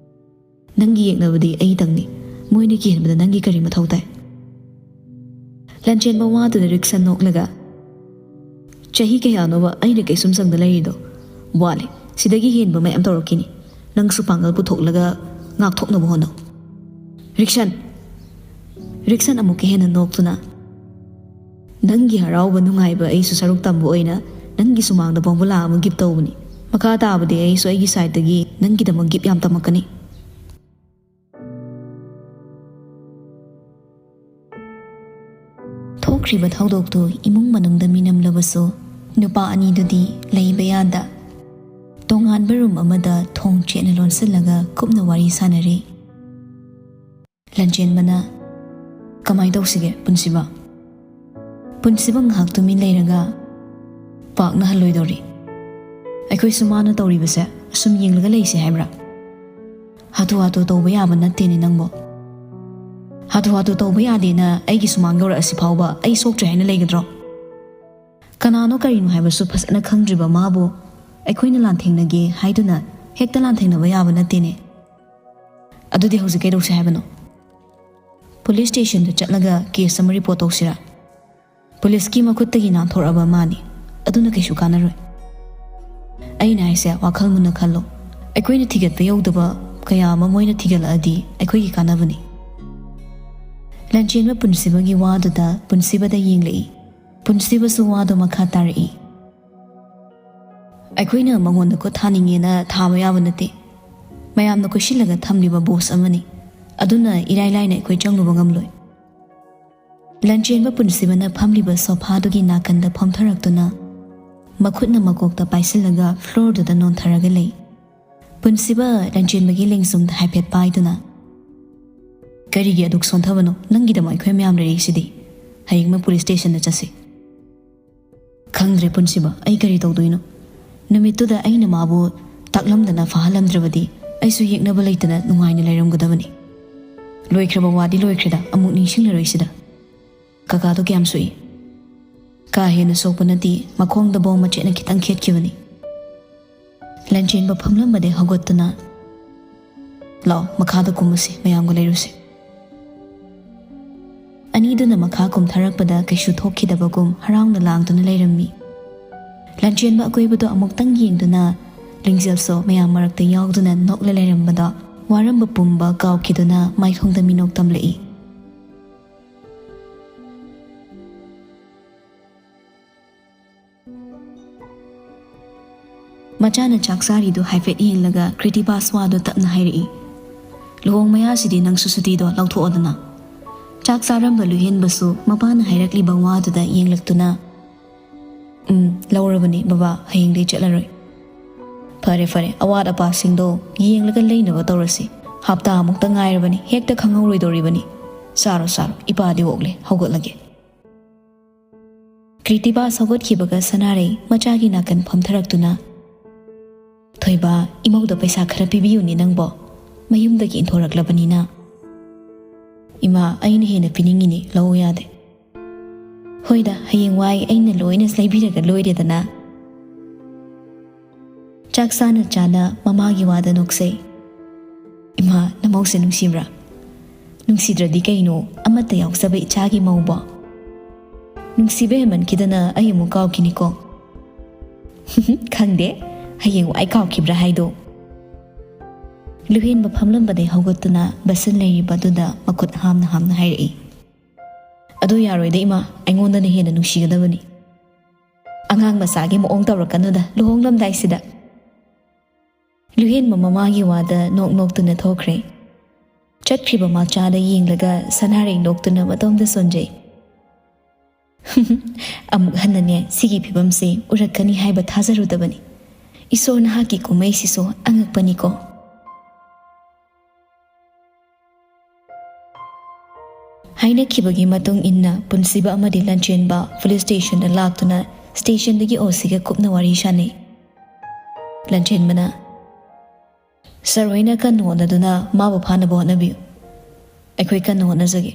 "ꯅꯪꯒꯤ ꯌꯦꯛꯅꯕꯗꯤ ꯑꯩꯇꯪꯅꯤ꯫ ꯃꯣꯏꯅ ꯀꯤꯍꯟꯕꯗ ꯅꯪꯒꯤ ꯀꯔꯤ ꯃꯊꯧ ꯇꯥꯏ?" ꯂꯟꯆꯦꯟꯕ ꯋꯥꯗꯨꯗ ꯔꯤꯛꯁꯟ ꯅꯣꯛꯂꯒ, ꯆꯍꯤ ꯀꯌꯥꯅꯣꯕ ꯑꯩꯅ ꯀꯩꯁꯨꯝ ꯁꯪꯗ ꯂꯩꯔꯤꯗꯣ? ꯋꯥꯠꯂꯤ꯫ ꯁꯤꯗꯒꯤ ꯍꯦꯟꯕ ꯃꯌꯥꯝ ꯇꯧꯔꯛꯈꯤꯅꯤ꯫ ꯅꯪꯁꯨ ꯄꯥꯡꯒꯜ ꯄꯨꯊꯣꯛꯂꯒ ꯉꯥꯛꯊꯣꯛꯅꯕ ꯍꯣꯠꯅꯧ꯫ ꯔꯤꯛꯁꯟ! ꯔꯤꯛꯁꯟ ꯑꯃꯨꯛꯀ ꯍꯦꯟꯅ ꯅꯣꯛꯇꯨꯅ, "ꯅꯪꯒꯤ ꯍꯔꯥꯎꯕ ꯅꯨꯡꯉꯥꯏꯕ ꯑꯩꯁꯨ ꯁꯔꯨꯛ ꯇꯝꯕ ꯑꯣꯏꯅ ꯅꯪꯒꯤ ꯁꯨꯃꯥꯡꯗ ꯕꯣꯝꯕꯨꯂꯥ ꯑꯃ ꯒꯤꯐ ꯇꯧꯕꯅꯤ꯫ ꯃꯈꯥ ꯇꯥꯕꯗꯤ ꯑꯩꯁꯨ ꯑꯩꯒꯤ ꯁꯥꯏꯠꯇꯒꯤ ꯅꯪꯒꯤꯗꯃꯛ ꯒꯤꯐ ꯌꯥꯝ ꯇꯝꯃꯛꯀꯅꯤ꯫" ꯊꯣꯛꯈ꯭ꯔꯤꯕ ꯊꯧꯗꯣꯛꯇꯨ ꯏꯃꯨꯡ ꯃꯅꯨꯡꯗ ꯃꯤꯅꯝꯂꯕꯁꯨ, ꯅꯨꯄꯥ ꯑꯅꯤꯗꯨꯗꯤ ꯂꯩꯕ ꯌꯥꯗ ꯇꯣꯉꯥꯟꯕ ꯔꯨꯝ ꯑꯃꯗ ꯊꯣꯡ ꯆꯦꯠꯅ ꯂꯣꯟꯁꯤꯜꯂꯒ ꯀꯨꯞꯅ ꯋꯥꯔꯤ ꯁꯥꯅꯔꯤ꯫ ꯂꯟꯆꯦꯟꯕꯅ, "ꯀꯃꯥꯏ ꯇꯧꯁꯤꯒꯦ, ꯄꯨꯟꯁꯤꯕ?" ꯄꯨꯟꯁꯤꯕ ꯉꯥꯏꯍꯥꯛ ꯇꯨꯃꯤꯟ ꯂꯩꯔꯒ, "ꯄꯥꯛꯅ ꯍꯜꯂꯣꯏꯗꯧꯔꯤ꯫ ꯑꯩꯈꯣꯏꯁꯨ ꯃꯥꯅ ꯇꯧꯔꯤꯕꯁꯦ ꯑꯁꯨꯝ ꯌꯦꯡꯂꯒ ꯂꯩꯁꯦ ꯍꯥꯏꯕ꯭ꯔꯥ? ꯍꯥꯊꯨ ꯍꯥꯊꯨ ꯇꯧꯕ ꯌꯥꯕ ꯅꯠꯇꯦꯅꯦ ꯅꯪꯕꯣ꯫ ꯍꯥꯊꯨ ꯍꯥꯊꯨ ꯇꯧꯕ ꯌꯥꯗꯦꯅ ꯑꯩꯒꯤ ꯁꯨꯃꯥꯡ ꯌꯧꯔꯛꯑꯁꯤ ꯐꯥꯎꯕ ꯑꯩ ꯁꯣꯛꯇ꯭ꯔꯦ ꯍꯥꯏꯅ ꯂꯩꯒꯗ꯭ꯔꯣ? ꯀꯅꯥꯅꯣ ꯀꯔꯤꯅꯣ ꯍꯥꯏꯕꯁꯨ ꯐꯖꯅ ꯈꯪꯗ꯭ꯔꯤꯕ ꯃꯥꯕꯨ ꯑꯩꯈꯣꯏꯅ ꯂꯥꯟꯊꯦꯡꯅꯒꯦ ꯍꯥꯏꯗꯨꯅ ꯍꯦꯛꯇ ꯂꯥꯟꯊꯦꯡꯅꯕ ꯌꯥꯕ ꯅꯠꯇꯦꯅꯦ꯫ ꯑꯗꯨꯗꯤ ꯍꯧꯖꯤꯛ ꯀꯩꯗꯧꯁꯦ ꯍꯥꯏꯕꯅꯣ?" "ꯄꯨꯂꯤꯁ ꯁ꯭ꯇꯦꯁꯟꯗ ꯆꯠꯂꯒ ꯀꯦꯁ ꯑꯃ ꯔꯤꯄꯣꯔꯠ ꯇꯧꯁꯤꯔꯥ? ꯄꯨꯂꯤꯁꯀꯤ ꯃꯈꯨꯠꯇꯒꯤ ꯅꯥꯟꯊꯣꯔꯛꯑꯕ ꯃꯥꯅꯤ꯫ ꯑꯗꯨꯅ ꯀꯩꯁꯨ ꯀꯥꯟꯅꯔꯣꯏ꯫ ꯑꯩꯅ ꯍꯥꯏꯁꯦ ꯋꯥꯈꯜ ꯃꯨꯟꯅ ꯈꯜꯂꯣ꯫ ꯑꯩꯈꯣꯏꯅ ꯊꯤꯒꯠꯄ ꯌꯧꯗꯕ ꯀꯌꯥ ꯑꯃ ꯃꯣꯏꯅ ꯊꯤꯒꯠꯂꯛꯑꯗꯤ ꯑꯩꯈꯣꯏꯒꯤ ꯀꯥꯟꯅꯕꯅꯤ꯫" ꯂꯟꯆꯦꯟꯕ ꯄꯨꯟꯁꯤꯕꯒꯤ ꯋꯥꯗꯨꯗ ꯄꯨꯟꯁꯤꯕꯗ ꯌꯦꯡꯂꯛꯏ꯫ ꯄꯨꯟꯁꯤꯕꯁꯨ ꯋꯥꯗꯣ ꯃꯈꯥ ꯇꯥꯔꯛꯏ꯫ "ꯑꯩꯈꯣꯏꯅ ꯃꯉꯣꯟꯗ ꯈꯨꯠ ꯊꯥꯅꯤꯡꯉꯦꯅ ꯊꯥꯕ ꯌꯥꯕ ꯅꯠꯇꯦ꯫ ꯃꯌꯥꯝꯅ ꯀꯣꯏꯁꯤꯜꯂꯒ ꯊꯝꯂꯤꯕ ꯕꯣꯁ ꯑꯃꯅꯤ꯫ ꯑꯗꯨꯅ ꯏꯔꯥꯏ ꯂꯥꯏꯅ ꯑꯩꯈꯣꯏ ꯆꯪꯂꯨꯕ ꯉꯝꯂꯣꯏ꯫" ꯂꯟꯆꯦꯟꯕ ꯄꯨꯟꯁꯤꯕꯅ ꯐꯝꯂꯤꯕ ꯁꯣꯐꯥꯗꯨꯒꯤ ꯅꯥꯀꯟꯗ ꯐꯝꯊꯔꯛꯇꯨꯅ ꯃꯈꯨꯠꯅ ꯃꯀꯣꯛꯇ ꯄꯥꯏꯁꯤꯜꯂꯒ ꯐ꯭ꯂꯣꯔꯗꯨꯗ ꯅꯣꯟꯊꯔꯒ ꯂꯩ꯫ ꯄꯨꯟꯁꯤꯕ ꯂꯟꯆꯦꯟꯕꯒꯤ ꯂꯦꯡꯖꯨꯝꯗ ꯍꯥꯏꯐꯦꯠ ꯄꯥꯏꯗꯨꯅ, "ꯀꯔꯤꯒꯤ ꯑꯗꯨꯛ ꯁꯣꯟꯊꯕꯅꯣ? ꯅꯪꯒꯤꯗꯃꯛ ꯑꯩꯈꯣꯏ ꯃꯌꯥꯝ ꯂꯩꯔꯤꯁꯤꯗꯤ꯫ ꯍꯌꯦꯡꯃꯛ ꯄꯨꯂꯤꯁ ꯁ꯭ꯇꯦꯁꯟꯗ ꯆꯠꯁꯤ꯫" "ꯈꯪꯗ꯭ꯔꯦ ꯄꯨꯟꯁꯤꯕ, ꯑꯩ ꯀꯔꯤ ꯇꯧꯗꯣꯏꯅꯣ? ꯅꯨꯃꯤꯠꯇꯨꯗ ꯑꯩꯅ ꯃꯥꯕꯨ ꯇꯥꯛꯂꯝꯗꯅ ꯐꯥꯍꯜꯂꯝꯗ꯭ꯔꯕꯗꯤ ꯑꯩꯁꯨ ꯌꯦꯛꯅꯕ ꯂꯩꯇꯅ ꯅꯨꯡꯉꯥꯏꯅ ꯂꯩꯔꯝꯒꯗꯕꯅꯤ꯫ ꯂꯣꯏꯈ꯭ꯔꯕ ꯋꯥꯗꯤ ꯂꯣꯏꯈ꯭ꯔꯦꯗ, ꯑꯃꯨꯛ ꯅꯤꯡꯁꯤꯡꯂꯔꯣꯏꯁꯤꯗ꯫ ꯀꯀꯥꯗꯣ ꯀꯌꯥꯝ ꯁꯣꯛꯏ?" "ꯀꯥ ꯍꯦꯟꯅ ꯁꯣꯛꯄ ꯅꯠꯇꯦ, ꯃꯈꯣꯡꯗ ꯕꯣꯝ ꯃꯆꯦꯠꯅ ꯈꯤꯇꯪ ꯈꯦꯠꯈꯤꯕꯅꯤ꯫" ꯂꯟꯆꯦꯟꯕ ꯐꯝꯂꯝꯕꯗꯩ ꯍꯧꯒꯠꯇꯨꯅ, "ꯂꯥꯛꯑꯣ, ꯃꯈꯥꯗ ꯀꯨꯝꯃꯁꯤ, ꯃꯌꯥꯝꯒ ꯂꯩꯔꯨꯁꯤ꯫" ꯑꯅꯤꯗꯨꯅ ꯃꯈꯥ ꯀꯨꯝꯊꯔꯛꯄꯗ ꯀꯩꯁꯨ ꯊꯣꯛꯈꯤꯗꯕꯒꯨꯝ ꯍꯔꯥꯎꯅ ꯂꯥꯡꯗꯨꯅ ꯂꯩꯔꯝꯃꯤ꯫ ꯂꯥꯟꯆꯦꯟꯕ ꯑꯀꯣꯏꯕꯗꯣ ꯑꯃꯨꯛꯇꯪ ꯌꯦꯡꯗꯨꯅ, ꯂꯤꯡꯖꯦꯜꯁꯨ ꯃꯌꯥꯝ ꯃꯔꯛꯇ ꯌꯥꯎꯗꯨꯅ ꯅꯣꯛꯂ ꯂꯩꯔꯝꯕꯗꯣ, ꯋꯥꯔꯝꯕ ꯄꯨꯝꯕ ꯀꯥꯎꯈꯤꯗꯨꯅ ꯃꯥꯏꯊꯣꯡꯗ ꯃꯤꯅꯣꯛ ꯇꯝꯂꯛꯏ꯫ ꯃꯆꯥꯅ ꯆꯥꯛ ꯆꯥꯔꯤꯗꯨ ꯍꯥꯏꯐꯦꯠ ꯌꯦꯡꯂꯒ ꯀ꯭ꯔꯤꯇꯤꯕꯥꯁ ꯋꯥꯗꯣ ꯇꯞꯅ ꯍꯥꯏꯔꯛꯏ, "ꯂꯨꯍꯣꯡ ꯃꯌꯥꯁꯤꯗꯤ ꯅꯪꯁꯨ ꯁꯨꯇꯤꯗꯣ ꯂꯧꯊꯣꯛꯑꯣꯗꯅ꯫" ꯆꯥꯛ ꯆꯥꯔꯝꯕ ꯂꯨꯍꯦꯟꯕꯁꯨ ꯃꯄꯥꯅ ꯍꯥꯏꯔꯛꯂꯤꯕ ꯋꯥꯗꯨꯗ ꯌꯦꯡꯂꯛꯇꯨꯅ, "ꯎꯝ, ꯂꯧꯔꯕꯅꯤ ꯕꯕꯥ, ꯍꯌꯦꯡꯗꯩ ꯆꯠꯂꯔꯣꯏ꯫" "ꯐꯔꯦ ꯐꯔꯦ, ꯑꯋꯥꯠ ꯑꯄꯥꯁꯤꯡꯗꯣ ꯌꯦꯡꯂꯒ ꯂꯩꯅꯕ ꯇꯧꯔꯁꯤ꯫ ꯍꯞꯇꯥ ꯑꯃꯨꯛꯇ ꯉꯥꯏꯔꯕꯅꯤ, ꯍꯦꯛꯇ ꯈꯪꯍꯧꯔꯣꯏꯗꯧꯔꯤꯕꯅꯤ꯫ ꯆꯥꯔꯣ ꯆꯥꯔꯣ, ꯏꯄꯥꯗꯤ ꯑꯣꯛꯂꯦ, ꯍꯧꯒꯠꯂꯒꯦ꯫" ꯀ꯭ꯔꯤꯇꯤꯕꯥꯁ ꯍꯧꯒꯠꯈꯤꯕꯒ ꯁꯅꯥꯔꯩ ꯃꯆꯥꯒꯤ ꯅꯥꯀꯟ ꯐꯝꯊꯔꯛꯇꯨꯅ, "ꯊꯣꯏꯕ, ꯏꯃꯧꯗ ꯄꯩꯁꯥ ꯈꯔ ꯄꯤꯕꯤꯌꯨꯅꯦ ꯅꯪꯕꯣ, ꯃꯌꯨꯝꯗꯒꯤ ꯏꯟꯊꯣꯔꯛꯂꯕꯅꯤꯅ꯫" "ꯏꯃꯥ, ꯑꯩꯅ ꯍꯦꯟꯅ ꯄꯤꯅꯤꯡꯉꯤꯅꯦ, ꯂꯧ ꯌꯥꯗꯦ꯫" "ꯍꯣꯏꯗ, ꯍꯌꯦꯡꯋꯥꯏ ꯑꯩꯅ ꯂꯣꯏꯅ ꯂꯩꯕꯤꯔꯒ ꯂꯣꯏꯔꯦꯗꯅ꯫" ꯆꯥꯛ ꯆꯥꯅ ꯆꯥꯅ ꯃꯃꯥꯒꯤ ꯋꯥꯗ ꯅꯣꯛꯆꯩ꯫ "ꯏꯃꯥ, ꯅꯃꯧꯁꯦ ꯅꯨꯡꯁꯤꯕ꯭ꯔꯥ?" "ꯅꯨꯡꯁꯤꯗ꯭ꯔꯗꯤ ꯀꯩꯅꯣ, ꯑꯃꯠꯇ ꯌꯥꯎꯖꯕ ꯏꯆꯥꯒꯤ ꯃꯧꯕꯣ?" "ꯅꯨꯡꯁꯤꯕ ꯍꯦꯟꯃꯟꯈꯤꯗꯅ ꯑꯩ ꯑꯃꯨꯛ ꯀꯥꯎꯈꯤꯅꯤꯀꯣ꯫" "ꯈꯪꯗꯦ, ꯍꯌꯦꯡ ꯋꯥꯏ ꯀꯥꯎꯈꯤꯕ꯭ꯔꯥ ꯍꯥꯏꯗꯣ꯫" ꯂꯨꯍꯦꯟꯕ ꯐꯝꯂꯝꯕꯗꯩ ꯍꯧꯒꯠꯇꯨꯅ ꯕꯁꯟ ꯂꯩꯔꯤꯕꯗꯨꯗ ꯃꯈꯨꯠ ꯍꯥꯝꯅ ꯍꯥꯝꯅ ꯍꯥꯏꯔꯛꯏ꯫ "ꯑꯗꯨ ꯌꯥꯔꯣꯏꯗ ꯏꯃꯥ, ꯑꯩꯉꯣꯟꯗꯅ ꯍꯦꯟꯅ ꯅꯨꯡꯁꯤꯒꯗꯕꯅꯤ꯫ ꯑꯉꯥꯡ ꯃꯆꯥꯒꯤ ꯃꯑꯣꯡ ꯇꯧꯔꯛꯀꯅꯨꯗ ꯂꯨꯍꯣꯡꯂꯝꯗꯥꯏꯁꯤꯗ꯫" ꯂꯨꯍꯦꯟꯕ ꯃꯃꯥꯒꯤ ꯋꯥꯗ ꯅꯣꯛ ꯅꯣꯛꯇꯨꯅ ꯊꯣꯛꯈ꯭ꯔꯦ꯫ ꯆꯠꯈ꯭ꯔꯤꯕ ꯃꯆꯥꯗ ꯌꯦꯡꯂꯒ ꯁꯅꯥꯔꯩ ꯅꯣꯛꯇꯨꯅ ꯃꯇꯣꯝꯗ ꯁꯣꯟꯖꯩ꯫ "ꯑꯃꯨꯛ ꯍꯟꯅꯅꯦ ꯁꯤꯒꯤ ꯐꯤꯕꯝꯁꯦ ꯎꯔꯛꯀꯅꯤ ꯍꯥꯏꯕ ꯊꯥꯖꯔꯨꯗꯕꯅꯤ꯫ ꯏꯁꯣꯔ, ꯅꯍꯥꯛꯀꯤ ꯀꯨꯝꯍꯩꯁꯤꯁꯨ ꯑꯉꯛꯄꯅꯤꯀꯣ꯫" ꯍꯥꯏꯅꯈꯤꯕꯒꯤ ꯃꯇꯨꯡ ꯏꯟꯅ ꯄꯨꯟꯁꯤꯕ ꯑꯃꯗꯤ ꯂꯟꯆꯦꯟꯕ ꯄꯨꯂꯤꯁ ꯁ꯭ꯇꯦꯁꯟꯗ ꯂꯥꯛꯇꯨꯅ ꯁ꯭ꯇꯦꯁꯟꯗꯒꯤ ꯑꯣ ꯁꯤꯒ ꯀꯨꯞꯅ ꯋꯥꯔꯤ ꯁꯥꯅꯩ꯫ ꯂꯟꯆꯦꯟꯕꯅ, "ꯁꯥꯔ ꯍꯣꯏꯅ ꯀꯟꯅ ꯍꯣꯠꯅꯗꯨꯅ ꯃꯥꯕꯨ ꯐꯥꯅꯕ ꯍꯣꯠꯅꯕꯤꯌꯨ꯫ ꯑꯩꯈꯣꯏ ꯀꯟꯅ ꯍꯣꯠꯅꯖꯒꯦ꯫"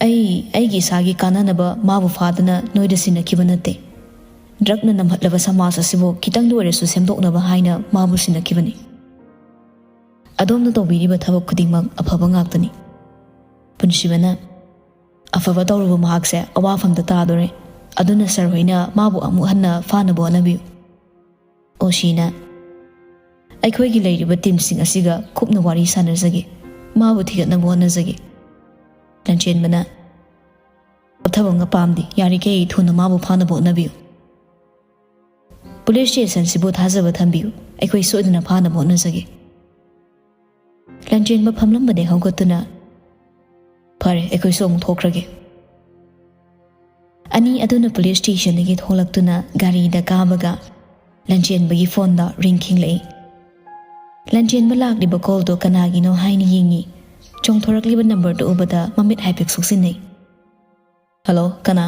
"ꯑꯩ ꯑꯩꯒꯤ ꯏꯁꯥꯒꯤ ꯀꯥꯟꯅꯅꯕ ꯃꯥꯕꯨ ꯐꯥꯗꯨꯅ ꯅꯣꯏꯗ ꯁꯤꯟꯅꯈꯤꯕ ꯅꯠꯇꯦ꯫ ꯗ꯭ꯔꯒꯅ ꯅꯝꯍꯠꯂꯕ ꯁꯃꯥꯖ ꯑꯁꯤꯕꯨ ꯈꯤꯇꯪꯗ ꯑꯣꯏꯔꯁꯨ ꯁꯦꯝꯗꯣꯛꯅꯕ ꯍꯥꯏꯅ ꯃꯥꯕꯨ ꯁꯤꯟꯅꯈꯤꯕꯅꯤ꯫" "ꯑꯗꯣꯝꯅ ꯇꯧꯕꯤꯔꯤꯕ ꯊꯕꯛ ꯈꯨꯗꯤꯡꯃꯛ ꯑꯐꯕ ꯉꯥꯛꯇꯅꯤ꯫" ꯄꯨꯟꯁꯤꯕꯅ, "ꯑꯐꯕ ꯇꯧꯔꯨꯕ ꯃꯍꯥꯛꯁꯦ ꯑꯋꯥꯐꯝꯗ ꯇꯥꯗꯣꯔꯦ꯫ ꯑꯗꯨꯅ ꯁꯥꯔ ꯍꯣꯏꯅ ꯃꯥꯕꯨ ꯑꯃꯨꯛ ꯍꯟꯅ ꯐꯥꯅꯕ ꯍꯣꯠꯅꯕꯤꯌꯨ꯫ ꯑꯣꯁꯤꯅ, ꯑꯩꯈꯣꯏꯒꯤ ꯂꯩꯔꯤꯕ ꯇꯤꯝꯁꯤꯡ ꯑꯁꯤꯒ ꯀꯨꯞꯅ ꯋꯥꯔꯤ ꯁꯥꯟꯅꯖꯒꯦ꯫ ꯃꯥꯕꯨ ꯊꯤꯒꯠꯅꯕ ꯍꯣꯠꯅꯖꯒꯦ꯫ ꯂꯟꯆꯦꯟꯕꯅ, ꯄꯣꯊꯕ ꯑꯃꯒ ꯄꯥꯝꯗꯦ꯫ ꯌꯥꯔꯤꯈꯩ ꯊꯨꯅ ꯃꯥꯕꯨ ꯐꯥꯅꯕ ꯍꯣꯠꯅꯕꯤꯌꯨ꯫ ꯄꯨꯂꯤꯁ ꯁ꯭ꯇꯦꯁꯟꯁꯤꯕꯨ ꯊꯥꯖꯕ ꯊꯝꯕꯤꯌꯨ꯫ ꯑꯩꯈꯣꯏ ꯁꯣꯏꯗꯅ ꯐꯥꯅꯕ ꯍꯣꯠꯅꯖꯒꯦ꯫ ꯂꯟꯆꯦꯟꯕ ꯐꯝꯂꯝꯕꯗꯒꯤ ꯍꯧꯒꯠꯇꯨꯅ, "ꯐꯔꯦ, ꯑꯩꯈꯣꯏꯁꯨ ꯑꯃꯨꯛ ꯊꯣꯛꯈ꯭ꯔꯒꯦ"꯫ ꯑꯅꯤ ꯑꯗꯨꯅ ꯄꯨꯂꯤꯁ ꯁ꯭ꯇꯦꯁꯟꯗꯒꯤ ꯊꯣꯛꯂꯛꯇꯨꯅ ꯒꯥꯔꯤꯗ ꯀꯥꯕꯒ ꯂꯟꯆꯦꯟꯕꯒꯤ ꯐꯣꯟꯗ ꯔꯤꯡ ꯈꯤꯡꯂꯛꯏ꯫ ꯂꯟꯆꯦꯟꯕ ꯂꯥꯛꯂꯤꯕ ꯀꯣꯜꯗꯣ ꯀꯅꯥꯒꯤꯅꯣ ꯍꯥꯏꯅ ꯌꯦꯡꯉꯤ꯫ ꯆꯣꯡꯊꯣꯔꯛꯂꯤꯕ ꯅꯝꯕꯔꯗꯨ ꯎꯕꯗ ꯃꯃꯤꯠ ꯍꯥꯏꯐꯦꯠ ꯁꯣꯛꯆꯤꯟꯅꯩ꯫ "ꯍꯜꯂꯣ, ꯀꯅꯥ?"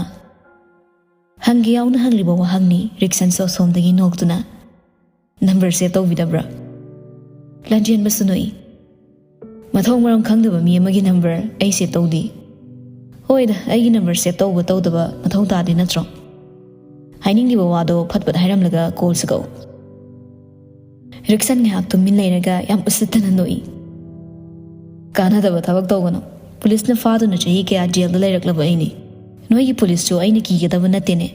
ꯍꯪꯒꯦ ꯌꯥꯎꯅ ꯍꯪꯂꯤꯕ ꯋꯥꯍꯪꯅꯤ꯫ ꯔꯤꯛꯁꯟꯁꯨ ꯑꯁꯣꯝꯗꯒꯤ ꯅꯣꯛꯇꯨꯅ, "ꯅꯝꯕꯔ ꯁꯦꯚ ꯇꯧꯕꯤꯗꯕ꯭ꯔꯥ?" ꯂꯟꯆꯦꯟꯕꯁꯨ ꯅꯣꯛꯏ꯫ "ꯃꯊꯣꯡ ꯃꯔꯝ ꯈꯪꯗꯕ ꯃꯤ ꯑꯃꯒꯤ ꯅꯝꯕꯔ ꯑꯩ ꯁꯦꯚ ꯇꯧꯗꯦ"꯫ "ꯍꯣꯏꯗ, ꯑꯩꯒꯤ ꯅꯝꯕꯔ ꯁꯦꯚ ꯇꯧꯕ ꯇꯧꯗꯕ ꯃꯊꯧ ꯇꯥꯗꯦ ꯅꯠꯇ꯭ꯔꯣ? ꯍꯥꯏꯅꯤꯡꯂꯤꯕ ꯋꯥꯗꯣ ꯐꯠ ꯐꯠ ꯍꯥꯏꯔꯝꯂꯒ ꯀꯣꯜꯁꯨ ꯀꯛꯎ"꯫ ꯔꯤꯛꯁꯟ ꯉꯥꯏꯍꯥꯛ ꯇꯨꯃꯤꯟ ꯂꯩꯔꯒ ꯌꯥꯝ ꯎꯁꯤꯠꯇꯅ ꯅꯣꯛꯏ꯫ "ꯀꯥꯟꯅꯗꯕ ꯊꯕꯛ ꯇꯧꯒꯅꯨ꯫ ꯄꯨꯂꯤꯁꯅ ꯐꯥꯗꯨꯅ ꯆꯍꯤ ꯀꯌꯥ ꯖꯦꯜꯗ ꯂꯩꯔꯛꯂꯕ ꯑꯩꯅꯤ꯫ ꯅꯣꯏꯒꯤ ꯄꯨꯂꯤꯁꯁꯨ ꯑꯩꯅ ꯀꯤꯒꯗꯕ ꯅꯠꯇꯦꯅꯦ꯫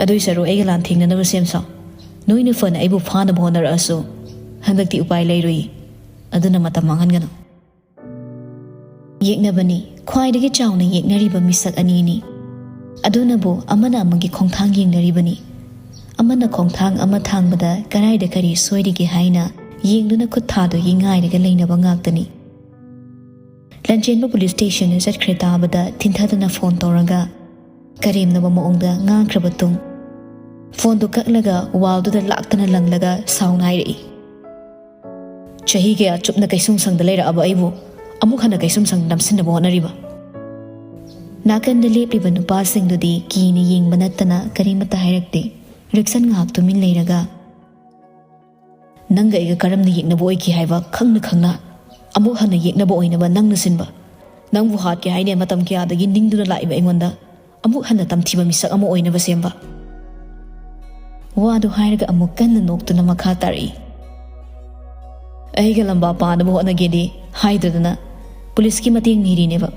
ꯑꯗꯨꯏ ꯁꯔꯨꯛ ꯑꯩꯒ ꯂꯥꯟꯊꯦꯡꯅꯅꯕ ꯁꯦꯝ ꯁꯥꯎ꯫ ꯅꯣꯏꯅ ꯐꯅ ꯑꯩꯕꯨ ꯐꯥꯅꯕ ꯍꯣꯠꯅꯔꯛꯑꯁꯨ ꯍꯟꯗꯛꯇꯤ ꯎꯄꯥꯏ ꯂꯩꯔꯣꯏ꯫ ꯑꯗꯨꯅ ꯃꯇꯝ ꯃꯥꯡꯍꯟꯒꯅꯨ"꯫ ꯌꯦꯛꯅꯕꯅꯤ, ꯈ꯭ꯋꯥꯏꯗꯒꯤ ꯆꯥꯎꯅ ꯌꯦꯛꯅꯔꯤꯕ ꯃꯤꯁꯛ ꯑꯅꯤꯅꯤ꯫ ꯑꯗꯨꯅꯕꯨ ꯑꯃꯅ ꯑꯃꯒꯤ ꯈꯣꯡꯊꯥꯡ ꯌꯦꯡꯅꯔꯤꯕꯅꯤ꯫ ꯑꯃꯅ ꯈꯣꯡꯊꯥꯡ ꯑꯃ ꯊꯥꯡꯕꯗ ꯀꯔꯥꯏꯗ ꯀꯔꯤ ꯁꯣꯏꯔꯤꯒꯦ ꯍꯥꯏꯅ ꯌꯦꯡꯗꯨꯅ ꯈꯨꯠ ꯊꯥꯗꯣꯏꯒꯤ ꯉꯥꯏꯔꯒ ꯂꯩꯅꯕ ꯉꯥꯛꯇꯅꯤ꯫ ꯂꯟꯆꯦꯟꯕ ꯄꯨꯂꯤꯁ ꯁ꯭ꯇꯦꯁꯟꯗ ꯆꯠꯈ꯭ꯔꯦ ꯇꯥꯕꯗ ꯊꯤꯟꯊꯗꯨꯅ ꯐꯣꯟ ꯇꯧꯔꯒ ꯀꯔꯦꯝꯅꯕ ꯃꯑꯣꯡꯗ ꯉꯥꯡꯈ꯭ꯔꯕ ꯇꯨꯡ, ꯐꯣꯟꯗꯨ ꯀꯛꯂꯒ ꯋꯥꯜꯗꯨꯗ ꯂꯥꯛꯇꯅ ꯂꯪꯂꯒ ꯁꯥꯎꯅ ꯍꯥꯏꯔꯛꯏ, "ꯆꯍꯤ ꯀꯌꯥ ꯆꯨꯞꯅ ꯀꯩꯁꯨꯝꯁꯪꯗ ꯂꯩꯔꯛꯑꯕ ꯑꯩꯕꯨ ꯑꯃꯨꯛ ꯍꯟꯅ ꯀꯩꯁꯨꯝꯁꯪꯗ ꯅꯝꯁꯤꯟꯅꯕ ꯍꯣꯠꯅꯔꯤꯕ?" ꯅꯥꯀꯟꯗ ꯂꯦꯞꯂꯤꯕ ꯅꯨꯄꯥꯁꯤꯡꯗꯨꯗꯤ ꯀꯤꯅ ꯌꯦꯡꯕ ꯅꯠꯇꯅ ꯀꯔꯤꯃꯠꯇ ꯍꯥꯏꯔꯛꯇꯦ꯫ ꯔꯤꯛꯁꯟ ꯉꯥꯏꯍꯥꯛ ꯇꯨꯃꯤꯟ ꯂꯩꯔꯒ, "ꯅꯪꯒ ꯑꯩꯒ ꯀꯔꯝꯅ ꯌꯦꯛꯅꯕ ꯑꯣꯏꯈꯤ ꯍꯥꯏꯕ ꯈꯪꯅ ꯈꯪꯅ ꯑꯃꯨꯛ ꯍꯟꯅ ꯌꯦꯛꯅꯕ ꯑꯣꯏꯅꯕ ꯅꯪꯅ ꯁꯤꯟꯕ? ꯅꯪꯕꯨ ꯍꯥꯠꯀꯦ ꯍꯥꯏꯅ ꯃꯇꯝ ꯀꯌꯥꯗꯒꯤ ꯅꯤꯡꯗꯨꯅ ꯂꯥꯛꯏꯕ ꯑꯩꯉꯣꯟꯗ ꯑꯃꯨꯛ ꯍꯟꯅ ꯇꯝꯊꯤꯕ ꯃꯤꯁꯛ ꯑꯃ ꯑꯣꯏꯅꯕ ꯁꯦꯝꯕ?" ꯋꯥꯗꯨ ꯍꯥꯏꯔꯒ ꯑꯃꯨꯛ ꯀꯟꯅ ꯅꯣꯛꯇꯨꯅ ꯃꯈꯥ ꯇꯥꯔꯛꯏ, "ꯑꯩꯒ ꯂꯝꯕꯥ ꯄꯥꯅꯕ ꯍꯣꯠꯅꯒꯦꯗꯤ ꯍꯥꯏꯗ꯭ꯔꯗꯅ ꯄꯨꯂꯤꯁꯀꯤ ꯃꯇꯦꯡ ꯅꯤꯔꯤꯅꯦꯕ꯫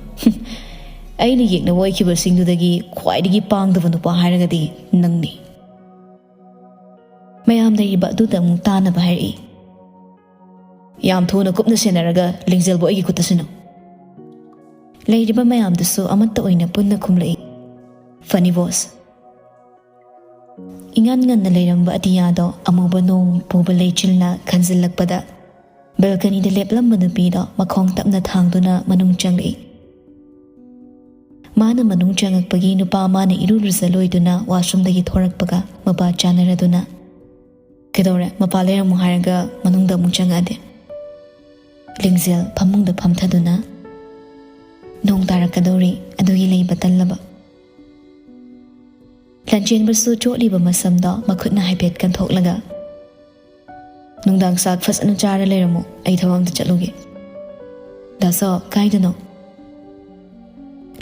ꯑꯩꯅ ꯌꯦꯛꯅꯕ ꯑꯣꯏꯈꯤꯕꯁꯤꯡꯗꯨꯗꯒꯤ ꯈ꯭ꯋꯥꯏꯗꯒꯤ ꯄꯥꯡꯗꯕ ꯅꯨꯄꯥ ꯍꯥꯏꯔꯒꯗꯤ ꯅꯪꯅꯤ꯫ ꯃꯌꯥꯝ ꯂꯩꯔꯤꯕ ꯑꯗꯨꯗ ꯑꯃꯨꯛ ꯇꯥꯅꯕ ꯍꯥꯏꯔꯛꯏ꯫ ꯌꯥꯝ ꯊꯨꯅ ꯀꯨꯞꯅ ꯁꯦꯟꯅꯔꯒ ꯂꯤꯡꯖꯦꯜꯕꯨ ꯑꯩꯒꯤ ꯈꯨꯠꯇ ꯁꯤꯟꯅꯧ꯫ ꯂꯩꯔꯤꯕ ꯃꯌꯥꯝꯗꯨꯁꯨ ꯑꯃꯠꯇ ꯑꯣꯏꯅ ꯄꯨꯟꯅ ꯈꯨꯝꯂꯛꯏ꯫ Funny voice꯫ ꯏꯉꯟ ꯉꯟꯅ ꯂꯩꯔꯝꯕ ꯑꯇꯤꯌꯥꯗꯣ ꯑꯃꯨꯕ ꯅꯣꯡ ꯄꯨꯕ ꯂꯩꯆꯤꯜꯅ ꯈꯟꯖꯤꯜꯂꯛꯄꯗ, ꯕꯦꯜꯀꯅꯤꯗ ꯂꯦꯞꯂꯝꯕ ꯅꯨꯄꯤꯗꯣ ꯃꯈꯣꯡ ꯇꯞꯅ ꯊꯥꯡꯗꯨꯅ ꯃꯅꯨꯡ ꯆꯪꯂꯛꯏ꯫ ꯃꯥꯅ ꯃꯅꯨꯡ ꯆꯪꯉꯛꯄꯒꯤ ꯅꯨꯄꯥ ꯑꯃꯅ ꯏꯔꯨ ꯂꯨꯖ ꯂꯣꯏꯗꯨꯅ ꯋꯥꯁꯔꯨꯝꯗꯒꯤ ꯊꯣꯔꯛꯄꯒ ꯃꯄꯥ ꯆꯥꯅꯔꯗꯨꯅ, "ꯀꯩꯗꯧꯔꯦ? ꯃꯄꯥ ꯂꯩꯔꯝꯃꯣ ꯍꯥꯏꯔꯒ ꯃꯅꯨꯡꯗ ꯑꯃꯨꯛ ꯆꯪꯉꯛꯑꯗꯤ?" ꯂꯤꯡꯖꯦꯜ ꯐꯃꯨꯡꯗ ꯐꯝꯊꯗꯨꯅ, "ꯅꯣꯡ ꯇꯥꯔꯛꯀꯗꯧꯔꯤ, ꯑꯗꯨꯒꯤ ꯂꯩꯕ ꯇꯜꯂꯕ꯫" ꯂꯟꯆꯦꯟꯕꯁꯨ ꯆꯣꯠꯂꯤꯕ ꯃꯁꯝꯗꯣ ꯃꯈꯨꯠꯅ ꯍꯥꯏꯐꯦꯠ ꯀꯟꯊꯣꯛꯂꯒ, "ꯅꯨꯡꯗꯥꯡ ꯆꯥꯛ ꯐꯖꯅ ꯆꯥꯔ ꯂꯩꯔꯝꯃꯨ, ꯑꯩ ꯊꯕꯛ ꯑꯝꯇ ꯆꯠꯂꯨꯒꯦ꯫" "ꯗꯥꯁꯣ, ꯀꯥꯏꯗꯅꯣ?"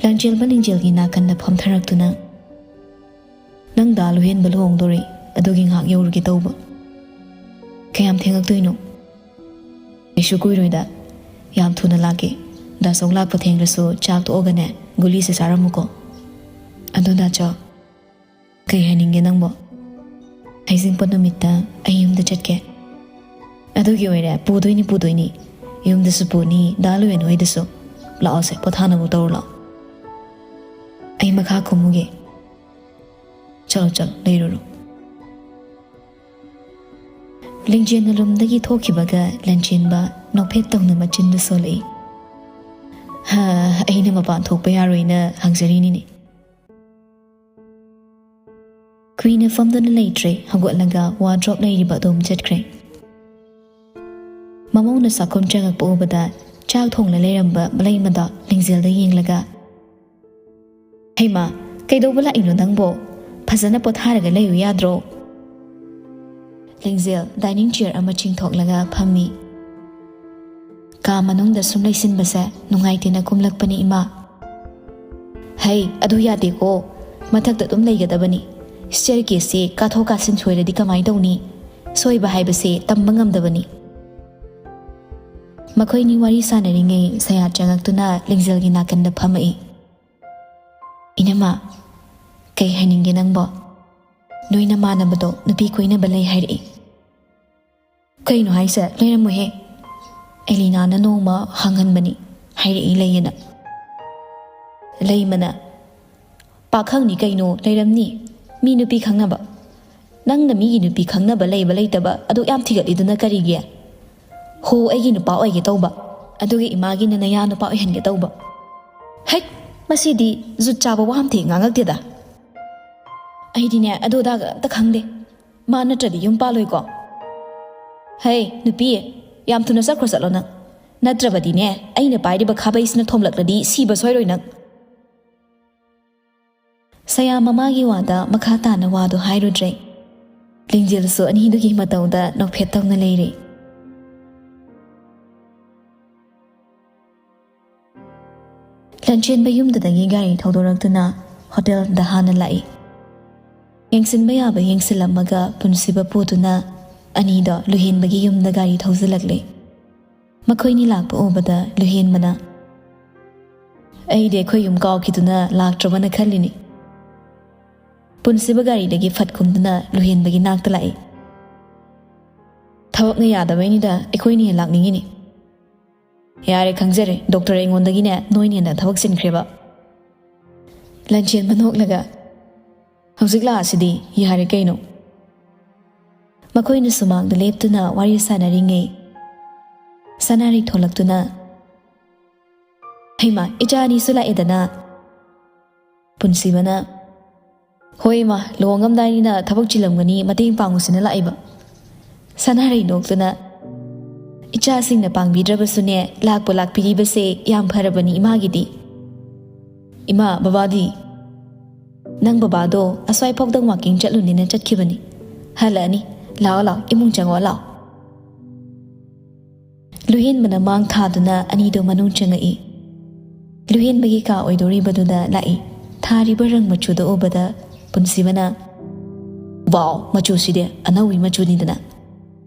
ꯂꯟꯆꯦꯜꯕ ꯂꯤꯡꯖꯦꯜꯒꯤ ꯅꯥꯀꯟꯗ ꯐꯝꯊꯔꯛꯇꯨꯅ, "ꯅꯪ ꯗꯥ ꯂꯨꯍꯦꯟꯕ ꯂꯨꯍꯣꯡꯗꯣꯔꯦ, ꯑꯗꯨꯒꯤ ꯉꯥꯏꯍꯥꯛ ꯌꯧꯔꯨꯒꯦ ꯇꯧꯕ꯫" "ꯀꯌꯥꯝ ꯊꯦꯡꯉꯛꯇꯣꯏꯅꯣ?" "ꯀꯩꯁꯨ ꯀꯨꯏꯔꯣꯏꯗ, ꯌꯥꯝ ꯊꯨꯅ ꯂꯥꯛꯀꯦ꯫ ꯗꯥꯁꯣ ꯂꯥꯛꯄ ꯊꯦꯡꯂꯁꯨ ꯆꯥꯛ ꯇꯣꯛꯑꯒꯅꯦ ꯒꯨꯂꯤꯁꯦ ꯆꯥꯔꯝꯃꯨꯀꯣ꯫" "ꯑꯗꯣ ꯗꯥꯆꯧ, ꯀꯩ ꯍꯥꯏꯅꯤꯡꯒꯦ ꯅꯪꯕꯣ?" "ꯍꯩꯖꯤꯡꯄꯣꯠ ꯅꯨꯃꯤꯠꯇ ꯑꯩ ꯌꯨꯝꯗ ꯆꯠꯀꯦ꯫" "ꯑꯗꯨꯒꯤ ꯑꯣꯏꯔꯦ, ꯄꯨꯗꯣꯏꯅꯤ, ꯄꯨꯗꯣꯏꯅꯤ꯫ ꯌꯨꯝꯗꯁꯨ ꯄꯨꯅꯤ, ꯗꯥ ꯂꯨꯍꯦꯟ ꯍꯣꯏꯗꯁꯨ꯫ ꯂꯥꯛꯑꯣꯁꯦ, ꯄꯣꯊꯥꯅꯕ ꯇꯧꯔꯨ ꯂꯥꯛꯑꯣ꯫" "ꯑꯩ ꯃꯈꯥ ꯀꯨꯝꯃꯨꯒꯦ꯫" "ꯆꯠꯂꯣ, ꯆꯠꯂꯣ, ꯂꯩꯔꯨꯔꯣ꯫" ꯂꯤꯡꯖꯦꯜꯅ ꯔꯨꯝꯗꯒꯤ ꯊꯣꯛꯈꯤꯕꯒ ꯂꯟꯆꯦꯟꯕ ꯅꯣꯛꯐꯦꯠ ꯇꯧꯅ ꯃꯆꯤꯟꯗꯨ ꯁꯣꯜꯂꯛꯏ꯫ "ꯍꯥ, ꯑꯩꯅ ꯃꯄꯥꯟ ꯊꯣꯛꯄ ꯌꯥꯔꯣꯏꯅ ꯍꯪꯖꯔꯤꯅꯤꯅꯦ꯫" ꯀꯨꯏꯅ ꯐꯝꯗꯨꯅ ꯂꯩꯇ꯭ꯔꯦ, ꯍꯧꯒꯠꯂꯒ ꯋꯥꯗ꯭ꯔꯣꯞ ꯂꯩꯔꯤꯕ ꯑꯗꯣꯝ ꯆꯠꯈ꯭ꯔꯦ꯫ ꯃꯃꯧꯅ ꯆꯥꯛꯈꯨꯝ ꯆꯪꯉꯛꯄ ꯎꯕꯗ ꯆꯥꯛ ꯊꯣꯡꯂ ꯂꯩꯔꯝꯕ ꯃꯂꯩꯃꯗꯣ ꯂꯤꯡꯖꯦꯜꯗ ꯌꯦꯡꯂꯒ, "ꯍꯩꯃꯥ, ꯀꯩꯗꯧꯕ ꯂꯥꯛꯏꯅꯣ ꯅꯪꯕꯣ? ꯐꯖꯅ ꯄꯣꯊꯥꯔꯒ ꯂꯩꯌꯨ ꯌꯥꯗ꯭ꯔꯣ?" ꯂꯤꯡꯖꯦꯜ dining chair ꯑꯃ ꯆꯤꯡꯊꯣꯛꯂꯒ ꯐꯝꯃꯤ꯫ "ꯀꯥ ꯃꯅꯨꯡꯗ ꯁꯨꯝ ꯂꯩꯁꯤꯟꯕꯁꯦ ꯅꯨꯡꯉꯥꯏꯇꯦꯅ ꯀꯨꯝꯂꯛꯄꯅꯤ, ꯏꯃꯥ꯫" "ꯍꯩ, ꯑꯗꯨ ꯌꯥꯗꯦꯀꯣ꯫ ꯃꯊꯛꯇ ꯑꯗꯨꯝ ꯂꯩꯒꯗꯕꯅꯤ꯫ Staircaseꯁꯦ ꯀꯥꯊꯣꯛ ꯀꯥꯁꯤꯟ ꯁꯣꯏꯔꯗꯤ ꯀꯃꯥꯏ ꯇꯧꯅꯤ? ꯁꯣꯏꯕ ꯍꯥꯏꯕꯁꯦ ꯇꯝꯕ ꯉꯝꯗꯕꯅꯤ꯫" ꯃꯈꯣꯏꯅꯤ ꯋꯥꯔꯤ ꯁꯥꯟꯅꯔꯤꯉꯩ ꯁꯌꯥ ꯆꯪꯉꯛꯇꯨꯅ ꯂꯤꯡꯖꯦꯜꯒꯤ ꯅꯥꯀꯟꯗ ꯐꯝꯃꯛꯏ꯫ ꯏꯅꯝꯃ, ꯀꯩ ꯍꯥꯏꯅꯤꯡꯒꯦ ꯅꯪꯕꯣ? ꯅꯣꯏ ꯅꯃꯥꯟꯅꯕꯗꯣ ꯅꯨꯄꯤ ꯀꯣꯏꯅꯕ ꯂꯩ ꯍꯥꯏꯔꯛꯏ꯫ ꯀꯩꯅꯣ ꯍꯥꯏꯁꯦ? ꯂꯩꯔꯝꯃꯣꯏꯍꯦ꯫ ꯑꯦꯂꯤꯅꯥꯅ ꯅꯣꯡꯃ ꯍꯪꯍꯟꯕꯅꯤ, ꯍꯥꯏꯔꯛꯏ ꯂꯩꯌꯦꯅ꯫ ꯂꯩꯃꯅ, "ꯄꯥꯈꯪꯅꯤ ꯀꯩꯅꯣ, ꯂꯩꯔꯝꯅꯤ꯫ ꯃꯤ ꯅꯨꯄꯤ ꯈꯪꯅꯕ꯫ ꯅꯪꯅ ꯃꯤꯒꯤ ꯅꯨꯄꯤ ꯈꯪꯅꯕ ꯂꯩꯕ ꯂꯩꯇꯕ ꯑꯗꯨꯛ ꯌꯥꯝ ꯊꯤꯒꯠꯂꯤꯗꯨꯅ ꯀꯔꯤꯒꯤ? ꯍꯣ, ꯑꯩꯒꯤ ꯅꯨꯄꯥ ꯑꯣꯏꯒꯦ ꯇꯧꯕ, ꯑꯗꯨꯒ ꯏꯃꯥꯒꯤꯅ ꯅꯌꯥ ꯅꯨꯄꯥ ꯑꯣꯏꯍꯟꯒꯦ ꯇꯧꯕ꯫ ꯍꯩꯠ, ꯃꯁꯤꯗꯤ ꯖꯨꯠ ꯆꯥꯕ ꯋꯥ ꯑꯝꯇ ꯉꯥꯡꯉꯛꯇꯦꯗ꯫ ꯑꯩꯗꯤꯅꯦ ꯑꯗꯨ ꯑꯗꯥꯒ ꯑꯝꯇ ꯈꯪꯗꯦ꯫ ꯃꯥ ꯅꯠꯇ꯭ꯔꯗꯤ ꯌꯨꯝ ꯄꯥꯜꯂꯣꯏꯀꯣ꯫ ꯍꯩ, ꯅꯨꯄꯤ, ꯌꯥꯝ ꯊꯨꯅ ꯆꯠꯈ꯭ꯔꯣ ꯆꯠꯂꯣ ꯅꯪ꯫ ꯅꯠꯇ꯭ꯔꯕꯗꯤꯅꯦ, ꯑꯩꯅ ꯄꯥꯏꯔꯤꯕ ꯈꯥꯕꯩꯁꯤꯅ ꯊꯣꯝꯂꯛꯂꯗꯤ ꯁꯤꯕ ꯁꯣꯏꯔꯣꯏ ꯅꯪ꯫" ꯁꯌꯥꯝ ꯃꯃꯥꯒꯤ ꯋꯥꯗ ꯃꯈꯥ ꯇꯥꯅ ꯋꯥꯗꯨ ꯍꯥꯏꯔꯨꯗ꯭ꯔꯦ꯫ ꯂꯤꯡꯖꯦꯜꯁꯨ ꯑꯅꯤꯗꯨꯒꯤ ꯃꯇꯧꯗ ꯅꯣꯛꯐꯦꯠ ꯇꯧꯅ ꯂꯩꯔꯦ꯫ ꯂꯟꯆꯦꯟꯕ ꯌꯨꯝꯗꯨꯗꯒꯤ ꯒꯥꯔꯤ ꯊꯧꯗꯣꯔꯛꯇꯨꯅ ꯍꯣꯇꯦꯜꯗ ꯍꯥꯟꯅ ꯂꯥꯛꯏ꯫ ꯌꯦꯡꯁꯤꯟꯕ ꯌꯥꯕ ꯌꯦꯡꯁꯤꯜꯂꯝꯃꯒ ꯄꯨꯟꯁꯤꯕ ꯄꯨꯗꯨꯅ ꯑꯅꯤꯗꯣ ꯂꯨꯍꯦꯟꯕꯒꯤ ꯌꯨꯝꯗ ꯒꯥꯔꯤ ꯊꯧꯖꯤꯜꯂꯛꯂꯦ꯫ ꯃꯈꯣꯏꯅꯤ ꯂꯥꯛꯄ ꯎꯕꯗ ꯂꯨꯍꯦꯟꯕꯅ, "ꯑꯩꯗꯤ ꯑꯩꯈꯣꯏ ꯌꯨꯝ ꯀꯥꯎꯈꯤꯗꯨꯅ ꯂꯥꯛꯇ꯭ꯔꯕꯅ ꯈꯜꯂꯤꯅꯤ꯫" ꯄꯨꯟꯁꯤꯕ ꯒꯥꯔꯤꯗꯒꯤ ꯐꯠ ꯀꯨꯝꯗꯨꯅ ꯂꯨꯍꯦꯟꯕꯒꯤ ꯅꯥꯛꯇ ꯂꯥꯛꯏ꯫ "ꯊꯕꯛꯅ ꯌꯥꯗꯕꯩꯅꯤꯗ, ꯑꯩꯈꯣꯏꯅ ꯍꯦꯟꯅ ꯂꯥꯛꯅꯤꯡꯉꯤꯅꯤ꯫" "ꯌꯥꯔꯦ, ꯈꯪꯖꯔꯦ, ꯗꯣꯛꯇꯔ ꯑꯩꯉꯣꯟꯗꯒꯤꯅꯦ ꯅꯣꯏꯅ ꯍꯦꯟꯅ ꯊꯕꯛ ꯆꯤꯟꯈ꯭ꯔꯦꯕ꯫" ꯂꯟꯆꯦꯟꯕ ꯅꯣꯛꯂꯒ, "ꯍꯧꯖꯤꯛ ꯂꯥꯛꯑꯁꯤꯗꯤ ꯌꯥꯔꯦ ꯀꯩꯅꯣ꯫" ꯃꯈꯣꯏꯅ ꯁꯨꯃꯥꯡꯗ ꯂꯦꯞꯇꯨꯅ ꯋꯥꯔꯤ ꯁꯥꯟꯅꯔꯤꯉꯩ ꯁꯅꯥꯔꯩ ꯊꯣꯛꯂꯛꯇꯨꯅ, "ꯍꯩꯃꯥ, ꯏꯆꯥ ꯑꯅꯤꯁꯨ ꯂꯥꯛꯑꯦꯗꯅ꯫" ꯄꯨꯟꯁꯤꯕꯅ, "ꯍꯣꯏ ꯏꯃꯥ, ꯂꯨꯍꯣꯡꯉꯝꯗꯥꯏꯅꯤꯅ ꯊꯕꯛ ꯆꯤꯜꯂꯝꯒꯅꯤ, ꯃꯇꯦꯡ ꯄꯥꯡꯉꯨꯁꯤꯅ ꯂꯥꯛꯏꯕ꯫" ꯁꯅꯥꯔꯩ ꯅꯣꯛꯇꯨꯅ, "ꯏꯆꯥꯁꯤꯡꯅ ꯄꯥꯡꯕꯤꯗ꯭ꯔꯕꯁꯨꯅꯦ, ꯂꯥꯛꯄꯨ ꯂꯥꯛꯄꯤꯔꯤꯕꯁꯦ ꯌꯥꯝ ꯐꯔꯕꯅꯤ ꯏꯃꯥꯒꯤꯗꯤ꯫ ꯏꯃꯥ, ꯕꯕꯥꯗꯤ?" "ꯅꯪ ꯕꯕꯥꯗꯣ ꯑꯁ꯭ꯋꯥꯏ ꯐꯥꯎꯗꯪ ꯋꯥꯀꯤꯡ ꯆꯠꯂꯨꯅꯦꯅ ꯆꯠꯈꯤꯕꯅꯤ꯫ ꯍꯜꯂꯛꯑꯅꯤ꯫ ꯂꯥꯛꯑꯣ, ꯂꯥꯛꯑꯣ, ꯏꯃꯨꯡ ꯆꯪꯉꯛꯑꯣ, ꯂꯥꯛꯑꯣ꯫" ꯂꯨꯍꯦꯟꯕꯅ ꯃꯥꯡ ꯊꯥꯗꯨꯅ ꯑꯅꯤꯗꯨ ꯃꯅꯨꯡ ꯆꯪꯉꯛꯏ꯫ ꯂꯨꯍꯦꯟꯕꯒꯤ ꯀꯥ ꯑꯣꯏꯗꯣꯔꯤꯕꯗꯨꯗ ꯂꯥꯛꯏ꯫ ꯊꯥꯔꯤꯕ ꯔꯪ ꯃꯆꯨꯗꯨ ꯎꯕꯗ ꯄꯨꯟꯁꯤꯕꯅ, "ꯋꯥꯎ, ꯃꯆꯨꯁꯤꯗꯤ ꯑꯅꯧꯕꯤ ꯃꯆꯨꯅꯤꯗꯅ꯫"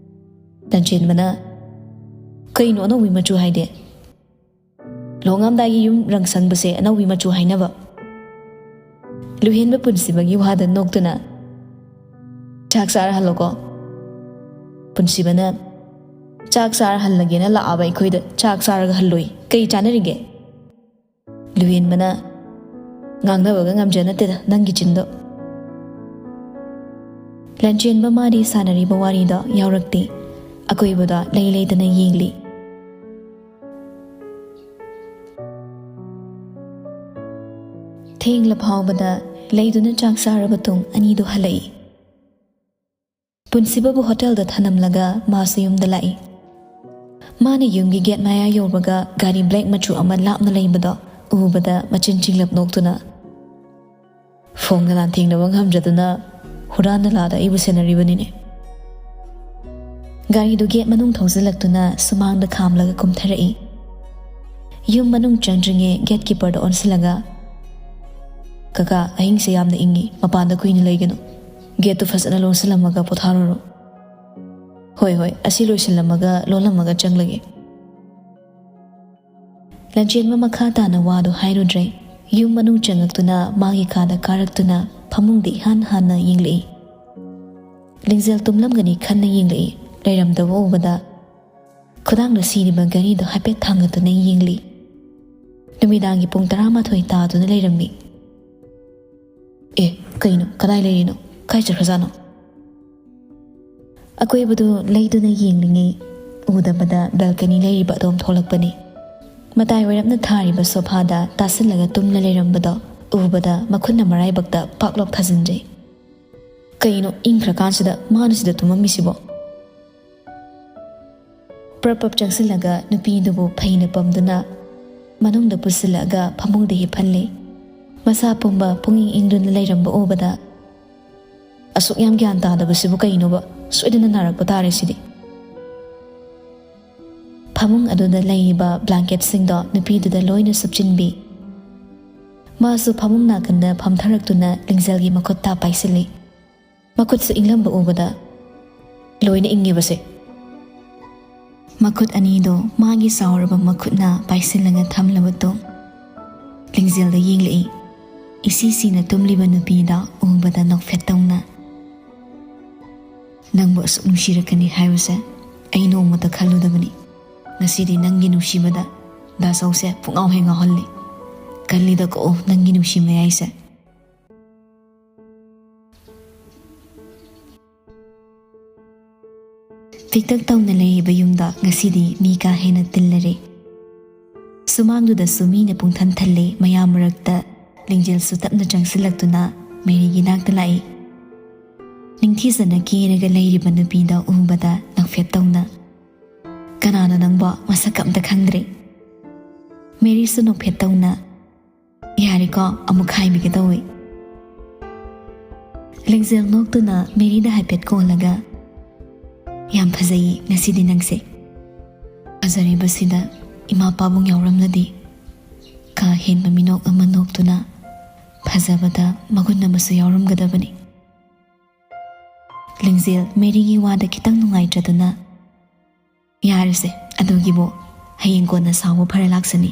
ꯂꯟꯆꯦꯟꯕꯅ, "ꯀꯩꯅꯣ ꯑꯅꯧꯕꯤ ꯃꯆꯨ ꯍꯥꯏꯗꯤ?" "ꯂꯨꯍꯣꯡꯉꯝꯗꯥꯏꯒꯤ ꯌꯨꯝ ꯔꯪ ꯁꯪꯕꯁꯦ ꯑꯅꯧꯕꯤ ꯃꯆꯨ ꯍꯥꯏꯅꯕ꯫" ꯂꯨꯍꯦꯟꯕ ꯄꯨꯟꯁꯤꯕꯒꯤ ꯋꯥꯗ ꯅꯣꯛꯇꯨꯅ, "ꯆꯥꯛ ꯆꯥꯔ ꯍꯜꯂꯣꯀꯣ꯫" ꯄꯨꯟꯁꯤꯕꯅ, "ꯆꯥꯛ ꯆꯥꯔ ꯍꯜꯂꯒꯦꯅ ꯂꯥꯛꯑꯕ ꯑꯩꯈꯣꯏꯗ ꯆꯥꯛ ꯆꯥꯔꯒ ꯍꯜꯂꯣꯏ, ꯀꯩ ꯆꯥꯅꯔꯤꯒꯦ?" ꯂꯨꯍꯦꯟꯕꯅ, "ꯉꯥꯡꯅꯕꯒ ꯉꯝꯖ ꯅꯠꯇꯦꯗ ꯅꯪꯒꯤ ꯆꯤꯟꯗꯣ꯫" ꯂꯟꯆꯦꯟꯕ ꯃꯥꯗꯤ ꯁꯥꯟꯅꯔꯤꯕ ꯋꯥꯔꯤꯗꯣ ꯌꯥꯎꯔꯛꯇꯦ꯫ ꯑꯀꯣꯏꯕꯗ ꯂꯩ ꯂꯩꯇꯅ ꯌꯦꯡꯂꯤ꯫ ꯊꯦꯡꯂ ꯐꯥꯎꯕꯗ ꯂꯩꯗꯨꯅ ꯆꯥꯛ ꯆꯥꯔꯕ ꯇꯨꯡ ꯑꯅꯤꯗꯨ ꯍꯜꯂꯛꯏ꯫ ꯄꯨꯟꯁꯤꯕꯕꯨ ꯍꯣꯇꯦꯜꯗ ꯊꯅꯝꯂꯒ ꯃꯥꯁꯨ ꯌꯨꯝꯗ ꯂꯥꯛꯏ꯫ ꯃꯥꯅ ꯌꯨꯝꯒꯤ ꯒꯦꯠ ꯃꯌꯥ ꯌꯧꯕꯒ ꯒꯥꯔꯤ ꯕ꯭ꯂꯦꯛ ꯃꯆꯨ ꯑꯃ ꯂꯥꯞꯅ ꯂꯩꯕꯗꯣ ꯎꯕꯗ ꯃꯆꯤꯟ ꯆꯤꯡꯂꯞ ꯅꯣꯛꯇꯨꯅ, "ꯐꯣꯡꯅ ꯂꯥꯟꯊꯦꯡꯅꯕ ꯉꯝꯗ꯭ꯔꯗꯨꯅ ꯍꯨꯔꯥꯟ ꯅꯂꯥꯗ ꯑꯩꯕꯨ ꯁꯦꯟꯅꯔꯤꯕꯅꯤꯅꯦ꯫" ꯒꯥꯔꯤꯗꯨ ꯒꯦꯠ ꯃꯅꯨꯡ ꯊꯧꯖꯤꯜꯂꯛꯇꯨꯅ ꯁꯨꯃꯥꯡꯗ ꯈꯥꯝꯂꯒ ꯀꯨꯝꯊꯔꯛꯏ꯫ ꯌꯨꯝ ꯃꯅꯨꯡ ꯆꯪꯗ꯭ꯔꯤꯉꯩ ꯒꯦꯠ ꯀꯤꯄꯔꯗ ꯑꯣꯟꯁꯤꯜꯂꯒ, "ꯀꯀꯥ, ꯑꯍꯤꯡꯁꯦ ꯌꯥꯝꯅ ꯏꯪꯉꯤ, ꯃꯄꯥꯟꯗ ꯀꯨꯏꯅ ꯂꯩꯒꯅꯨ꯫ ꯒꯦꯠꯇꯨ ꯐꯖꯅ ꯂꯣꯟꯁꯤꯜꯂꯝꯃꯒ ꯄꯣꯊꯥꯔꯨꯔꯣ꯫" "ꯍꯣꯏ, ꯍꯣꯏ, ꯑꯁꯤ ꯂꯣꯏꯁꯤꯜꯂꯝꯃꯒ ꯂꯣꯜꯂꯝꯃꯒ ꯆꯪꯂꯒꯦ꯫" ꯂꯟꯆꯦꯟꯕ ꯃꯈꯥ ꯇꯥꯅ ꯋꯥꯗꯨ ꯍꯥꯏꯔꯨꯗ꯭ꯔꯦ꯫ ꯌꯨꯝ ꯃꯅꯨꯡ ꯆꯪꯉꯛꯇꯨꯅ ꯃꯥꯒꯤ ꯀꯥꯗ ꯀꯥꯔꯛꯇꯨꯅ ꯐꯃꯨꯡꯗ ꯏꯍꯥꯟ ꯍꯥꯟꯅ ꯌꯦꯡꯂꯛꯏ꯫ ꯂꯤꯡꯖꯦꯜ ꯇꯨꯝꯂꯝꯒꯅꯤ ꯈꯟꯅ ꯌꯦꯡꯂꯛꯏ꯫ ꯂꯩꯔꯝꯗꯕ ꯎꯕꯗ ꯈꯨꯗꯥꯡꯗ ꯁꯤꯔꯤꯕ ꯘꯔꯤꯗꯨ ꯍꯥꯏꯐꯦꯠ ꯊꯥꯡꯒꯠꯇꯨꯅ ꯌꯦꯡꯂꯤ꯫ ꯅꯨꯃꯤꯗꯥꯡꯒꯤ ꯄꯨꯡ ꯇꯔꯥꯃꯥꯊꯣꯏ ꯇꯥꯗꯨꯅ ꯂꯩꯔꯝꯃꯤ꯫ "ꯑꯦ, ꯀꯩꯅꯣ? ꯀꯗꯥꯏ ꯂꯩꯔꯤꯅꯣ? ꯀꯥꯏ ꯆꯠꯈ꯭ꯔꯖꯥꯠꯅꯣ?" ꯑꯀꯣꯏꯕꯗꯨ ꯂꯩꯗꯨꯅ ꯌꯦꯡꯂꯤꯉꯩ ꯎꯗꯕꯗ ꯕꯦꯜꯀꯅꯤ ꯂꯩꯔꯤꯕ ꯑꯗꯣꯝ ꯊꯣꯛꯂꯛꯄꯅꯤ꯫ ꯃꯇꯥꯏ ꯑꯣꯏꯔꯞꯅ ꯊꯥꯔꯤꯕ ꯁꯣꯐꯥꯗ ꯇꯥꯁꯤꯜꯂꯒ ꯇꯨꯝꯅ ꯂꯩꯔꯝꯕꯗꯣ ꯎꯕꯗ ꯃꯈꯨꯠꯅ ꯃꯔꯥꯏꯕꯛꯇ ꯄꯥꯛꯂꯣꯛ ꯊꯥꯖꯤꯟꯖꯩ꯫ "ꯀꯩꯅꯣ ꯏꯪꯈ꯭ꯔꯀꯥꯟꯁꯤꯗ ꯃꯥꯅ ꯁꯤꯗ ꯇꯨꯝꯃꯝꯃꯤꯁꯤꯕꯣ?" ꯄ꯭ꯔꯞ ꯄ꯭ꯔꯞ ꯆꯪꯁꯤꯜꯂꯒ ꯅꯨꯄꯤꯗꯨꯕꯨ ꯐꯩꯅ ꯄꯝꯗꯨꯅ ꯃꯅꯨꯡꯗ ꯄꯨꯁꯤꯜꯂꯛꯑꯒ ꯐꯃꯨꯡꯗ ꯍꯤꯞꯍꯜꯂꯦ꯫ ꯃꯁꯥ ꯄꯨꯝꯕ ꯄꯨꯡꯏꯪ ꯏꯪꯗꯨꯅ ꯂꯩꯔꯝꯕ ꯎꯕꯗ, "ꯑꯁꯨꯛ ꯌꯥꯝ ꯒ꯭ꯌꯥꯟ ꯇꯥꯗꯕꯁꯤꯕꯨ ꯀꯩꯅꯣꯕ? ꯁꯣꯏꯗꯅ ꯅꯥꯔꯛꯄ ꯇꯥꯔꯦ ꯁꯤꯗꯤ꯫" ꯐꯃꯨꯡ ꯑꯗꯨꯗ ꯂꯩꯔꯤꯕ ꯕ꯭ꯂꯥꯡꯀꯦꯠꯁꯤꯡꯗꯣ ꯅꯨꯄꯤꯗꯨꯗ ꯂꯣꯏꯅ ꯁꯨꯞꯆꯤꯟꯕꯤ꯫ ꯃꯥꯁꯨ ꯐꯃꯨꯡ ꯅꯥꯀꯟꯗ ꯐꯝꯊꯔꯛꯇꯨꯅ ꯂꯤꯡꯖꯦꯜꯒꯤ ꯃꯈꯨꯠꯇ ꯄꯥꯏꯁꯤꯜꯂꯤ꯫ ꯃꯈꯨꯠꯁꯨ ꯏꯪꯂꯝꯕ ꯎꯕꯗ, "ꯂꯣꯏꯅ ꯏꯪꯉꯦꯕꯁꯦ꯫" ꯃꯈꯨꯠ ꯑꯅꯤꯗꯣ ꯃꯥꯒꯤ ꯆꯥꯎꯔꯕ ꯃꯈꯨꯠꯅ ꯄꯥꯏꯁꯤꯜꯂꯒ ꯊꯝꯂꯕꯗꯣ ꯂꯤꯡꯖꯦꯜꯗ ꯌꯦꯡꯂꯛꯏ꯫ ꯏꯁꯤ ꯁꯤꯅ ꯇꯨꯝꯂꯤꯕ ꯅꯨꯄꯤꯗ ꯎꯕꯗ ꯅꯣꯛꯐꯦꯠ ꯇꯧꯅ, "ꯅꯪꯕꯨ ꯑꯁꯨꯛ ꯅꯨꯡꯁꯤꯔꯛꯀꯅꯤ ꯍꯥꯏꯕꯁꯦ ꯑꯩ ꯅꯣꯡꯃꯇ ꯈꯜꯂꯨꯗꯕꯅꯤ꯫ ꯉꯁꯤꯗꯤ ꯅꯪꯒꯤ ꯅꯨꯡꯁꯤꯕꯗ ꯗꯥꯆꯧꯁꯦ ꯄꯨꯡꯉꯥꯎ ꯍꯦꯛ ꯉꯥꯎꯍꯜꯂꯤ꯫ ꯀꯜꯂꯤꯗ ꯀꯣ ꯅꯪꯒꯤ ꯅꯨꯡꯁꯤ ꯃꯌꯥꯏꯁꯦ"꯫ ꯄꯤꯛꯇꯛ ꯇꯧꯅ ꯂꯩꯔꯤꯕ ꯌꯨꯝꯗ ꯉꯁꯤꯗꯤ ꯃꯤ ꯀꯥ ꯍꯦꯟꯅ ꯇꯤꯜꯂꯔꯦ꯫ ꯁꯨꯃꯥꯡꯗꯨꯗꯁꯨ ꯃꯤꯅ ꯄꯨꯡꯊꯟ ꯊꯜꯂꯦ꯫ ꯃꯌꯥꯝ ꯃꯔꯛꯇ ꯂꯤꯡꯖꯦꯜꯁꯨ ꯇꯞꯅ ꯆꯪꯁꯤꯜꯂꯛꯇꯨꯅ ꯃꯦꯔꯤꯒꯤ ꯅꯥꯛꯇ ꯂꯥꯛꯏ꯫ ꯅꯤꯡꯊꯤꯖꯅ ꯀꯦꯔꯒ ꯂꯩꯔꯤꯕ ꯅꯨꯄꯤꯗ ꯎꯕꯗ ꯅꯣꯛꯐꯦꯠ ꯇꯧꯅ, "ꯀꯅꯥꯅꯣ ꯅꯪꯕꯣ? ꯃꯁꯛꯀ ꯑꯝꯇ ꯈꯪꯗ꯭ꯔꯦ"꯫ ꯃꯦꯔꯤꯁꯨ ꯅꯣꯛꯐꯦꯠ ꯇꯧꯅ, "ꯌꯥꯔꯦꯀꯣ, ꯑꯃꯨꯛ ꯈꯥꯏꯕꯤꯒꯦ ꯇꯧꯋꯦ"꯫ ꯂꯤꯡꯖꯦꯜ ꯅꯣꯛꯇꯨꯅ ꯃꯦꯔꯤꯗ ꯍꯥꯏꯐꯦꯠ ꯀꯣꯜꯂꯒ, "ꯌꯥꯝ ꯐꯖꯩꯌꯦ ꯉꯁꯤꯗꯤ ꯅꯪꯁꯦ꯫ ꯐꯖꯔꯤꯕꯁꯤꯗ ꯏꯃꯥ ꯄꯥꯕꯨꯡ ꯌꯥꯎꯔꯝꯂꯗꯤ"꯫ ꯀꯥ ꯍꯦꯟꯕ ꯃꯤꯅꯣꯛ ꯑꯃ ꯅꯣꯛꯇꯨꯅ ꯐꯖꯕꯗ ꯃꯒꯨꯟ ꯑꯃꯁꯨ ꯌꯥꯎꯔꯝꯒꯗꯕꯅꯤ꯫ ꯂꯤꯡꯖꯦꯜ ꯃꯦꯔꯤꯒꯤ ꯋꯥꯗ ꯈꯤꯇꯪ ꯅꯨꯡꯉꯥꯏꯇ꯭ꯔꯗꯨꯅ, "ꯌꯥꯔꯦꯁꯦ, ꯑꯗꯨꯒꯤꯕꯨ ꯍꯌꯦꯡ ꯀꯣꯟꯅ ꯁꯥꯎꯕ ꯐꯔ ꯂꯥꯛꯁꯅꯤ"꯫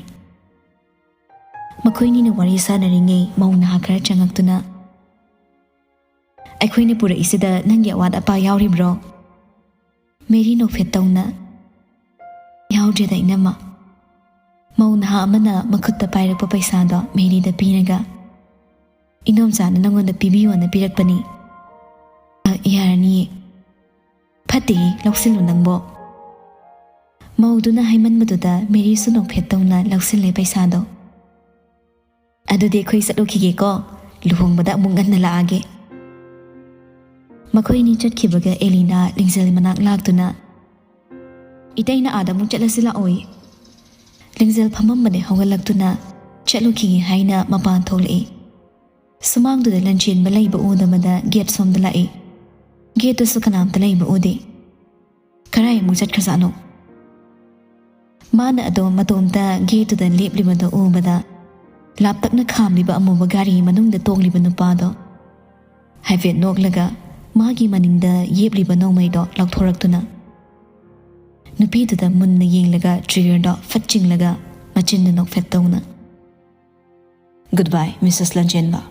ꯃꯈꯣꯏꯅꯤꯅ ꯋꯥꯔꯤ ꯁꯥꯟꯅꯔꯤꯉꯩ ꯃꯧ ꯅꯍꯥ ꯈꯔ ꯆꯪꯉꯛꯇꯨꯅ, "ꯑꯩꯈꯣꯏꯅ ꯄꯨꯔꯛꯏꯁꯤꯗ ꯅꯪꯒꯤ ꯑꯋꯥꯠ ꯑꯄꯥ ꯌꯥꯎꯔꯤꯕ꯭ꯔꯣ?" ꯃꯦꯔꯤ ꯅꯣꯛꯐꯦꯠ ꯇꯧꯅ, "ꯌꯥꯎꯗ꯭ꯔꯦꯗ ꯏꯅꯝꯃ"꯫ ꯃꯧ ꯅꯍꯥ ꯑꯃꯅ ꯃꯈꯨꯠꯇ ꯄꯥꯏꯔꯛꯄ ꯄꯩꯁꯥꯗꯣ ꯃꯦꯔꯤꯗ ꯄꯤꯔꯒ, "ꯏꯅꯣꯝꯆꯥꯅ ꯅꯪꯉꯣꯟꯗ ꯄꯤꯕꯤꯌꯣꯅ ꯄꯤꯔꯛꯄꯅꯤ"꯫ "ꯑ, ꯌꯥꯔꯅꯤꯌꯦ"꯫ "ꯐꯠꯇꯦꯍꯦ, ꯂꯧꯁꯤꯜꯂꯨ ꯅꯪꯕꯣ"꯫ ꯃꯧꯗꯨꯅ ꯍꯥꯏꯃꯟꯕꯗꯨꯗ ꯃꯦꯔꯤꯁꯨ ꯅꯣꯛꯐꯦꯠ ꯇꯧꯅ ꯂꯧꯁꯤꯜꯂꯦ ꯄꯩꯁꯥꯗꯣ꯫ "ꯑꯗꯨꯗꯤ ꯑꯩꯈꯣꯏ ꯆꯠꯂꯨꯈꯤꯒꯦꯀꯣ, ꯂꯨꯍꯣꯡꯕꯗ ꯑꯃꯨꯛ ꯉꯟꯅ ꯂꯥꯛꯑꯒꯦ"꯫ ꯃꯈꯣꯏꯅꯤ ꯆꯠꯈꯤꯕꯒ ꯑꯦꯂꯤꯅꯥ ꯂꯤꯡꯖꯦꯜ ꯃꯅꯥꯛ ꯂꯥꯛꯇꯨꯅ, "ꯏꯇꯩꯅ ꯑꯥꯗ ꯑꯃꯨꯛ ꯆꯠꯂꯁꯤ ꯂꯥꯛꯑꯣꯌꯦ"꯫ ꯂꯤꯡꯖꯦꯜ ꯐꯝꯃꯝꯕꯗꯩ ꯍꯧꯒꯠꯂꯛꯇꯨꯅ ꯆꯠꯂꯨꯈꯤꯒꯦ ꯍꯥꯏꯅ ꯃꯄꯥꯟ ꯊꯣꯛꯂꯛꯏ꯫ ꯁꯨꯃꯥꯡꯗꯨꯗ ꯂꯟꯆꯦꯟꯕ ꯂꯩꯕ ꯎꯗꯕꯗ ꯒꯦꯠ ꯁꯣꯝꯗ ꯂꯥꯛꯏ꯫ ꯒꯦꯠꯇꯨꯁꯨ ꯀꯅꯥꯝꯇ ꯂꯩꯕ ꯎꯗꯦ꯫ ꯀꯔꯥꯏ ꯑꯃꯨꯛ ꯆꯠꯈ꯭ꯔꯖꯥꯠꯅꯣ? ꯃꯥꯅ ꯑꯗꯣꯝ ꯃꯇꯣꯝꯇ ꯒꯦꯠꯇꯨꯗ ꯂꯦꯞꯂꯤꯕꯗꯣ ꯎꯕꯗ, ꯂꯥꯞꯇꯛꯅ ꯈꯥꯝꯂꯤꯕ ꯑꯃꯨꯕ ꯒꯥꯔꯤ ꯃꯅꯨꯡꯗ ꯇꯣꯡꯂꯤꯕ ꯅꯨꯄꯥꯗꯣ ꯍꯥꯏꯐꯦꯠ ꯅꯣꯛꯂꯒ ꯃꯥꯒꯤ ꯃꯅꯤꯡꯗ ꯌꯦꯞꯂꯤꯕ ꯅꯣꯡꯃꯩꯗꯣ ꯂꯧꯊꯣꯔꯛꯇꯨꯅ ꯅꯨꯄꯤꯗꯨꯗ ꯃꯨꯟꯅ ꯌꯦꯡꯂꯒ ꯇ꯭ꯔꯤꯒꯔꯗꯣ ꯐꯠ ꯆꯤꯡꯂꯒ ꯃꯆꯤꯟꯗ ꯅꯣꯛꯐꯦꯠ ꯇꯧꯅ, Goodbye, Mrs. Lanjenba.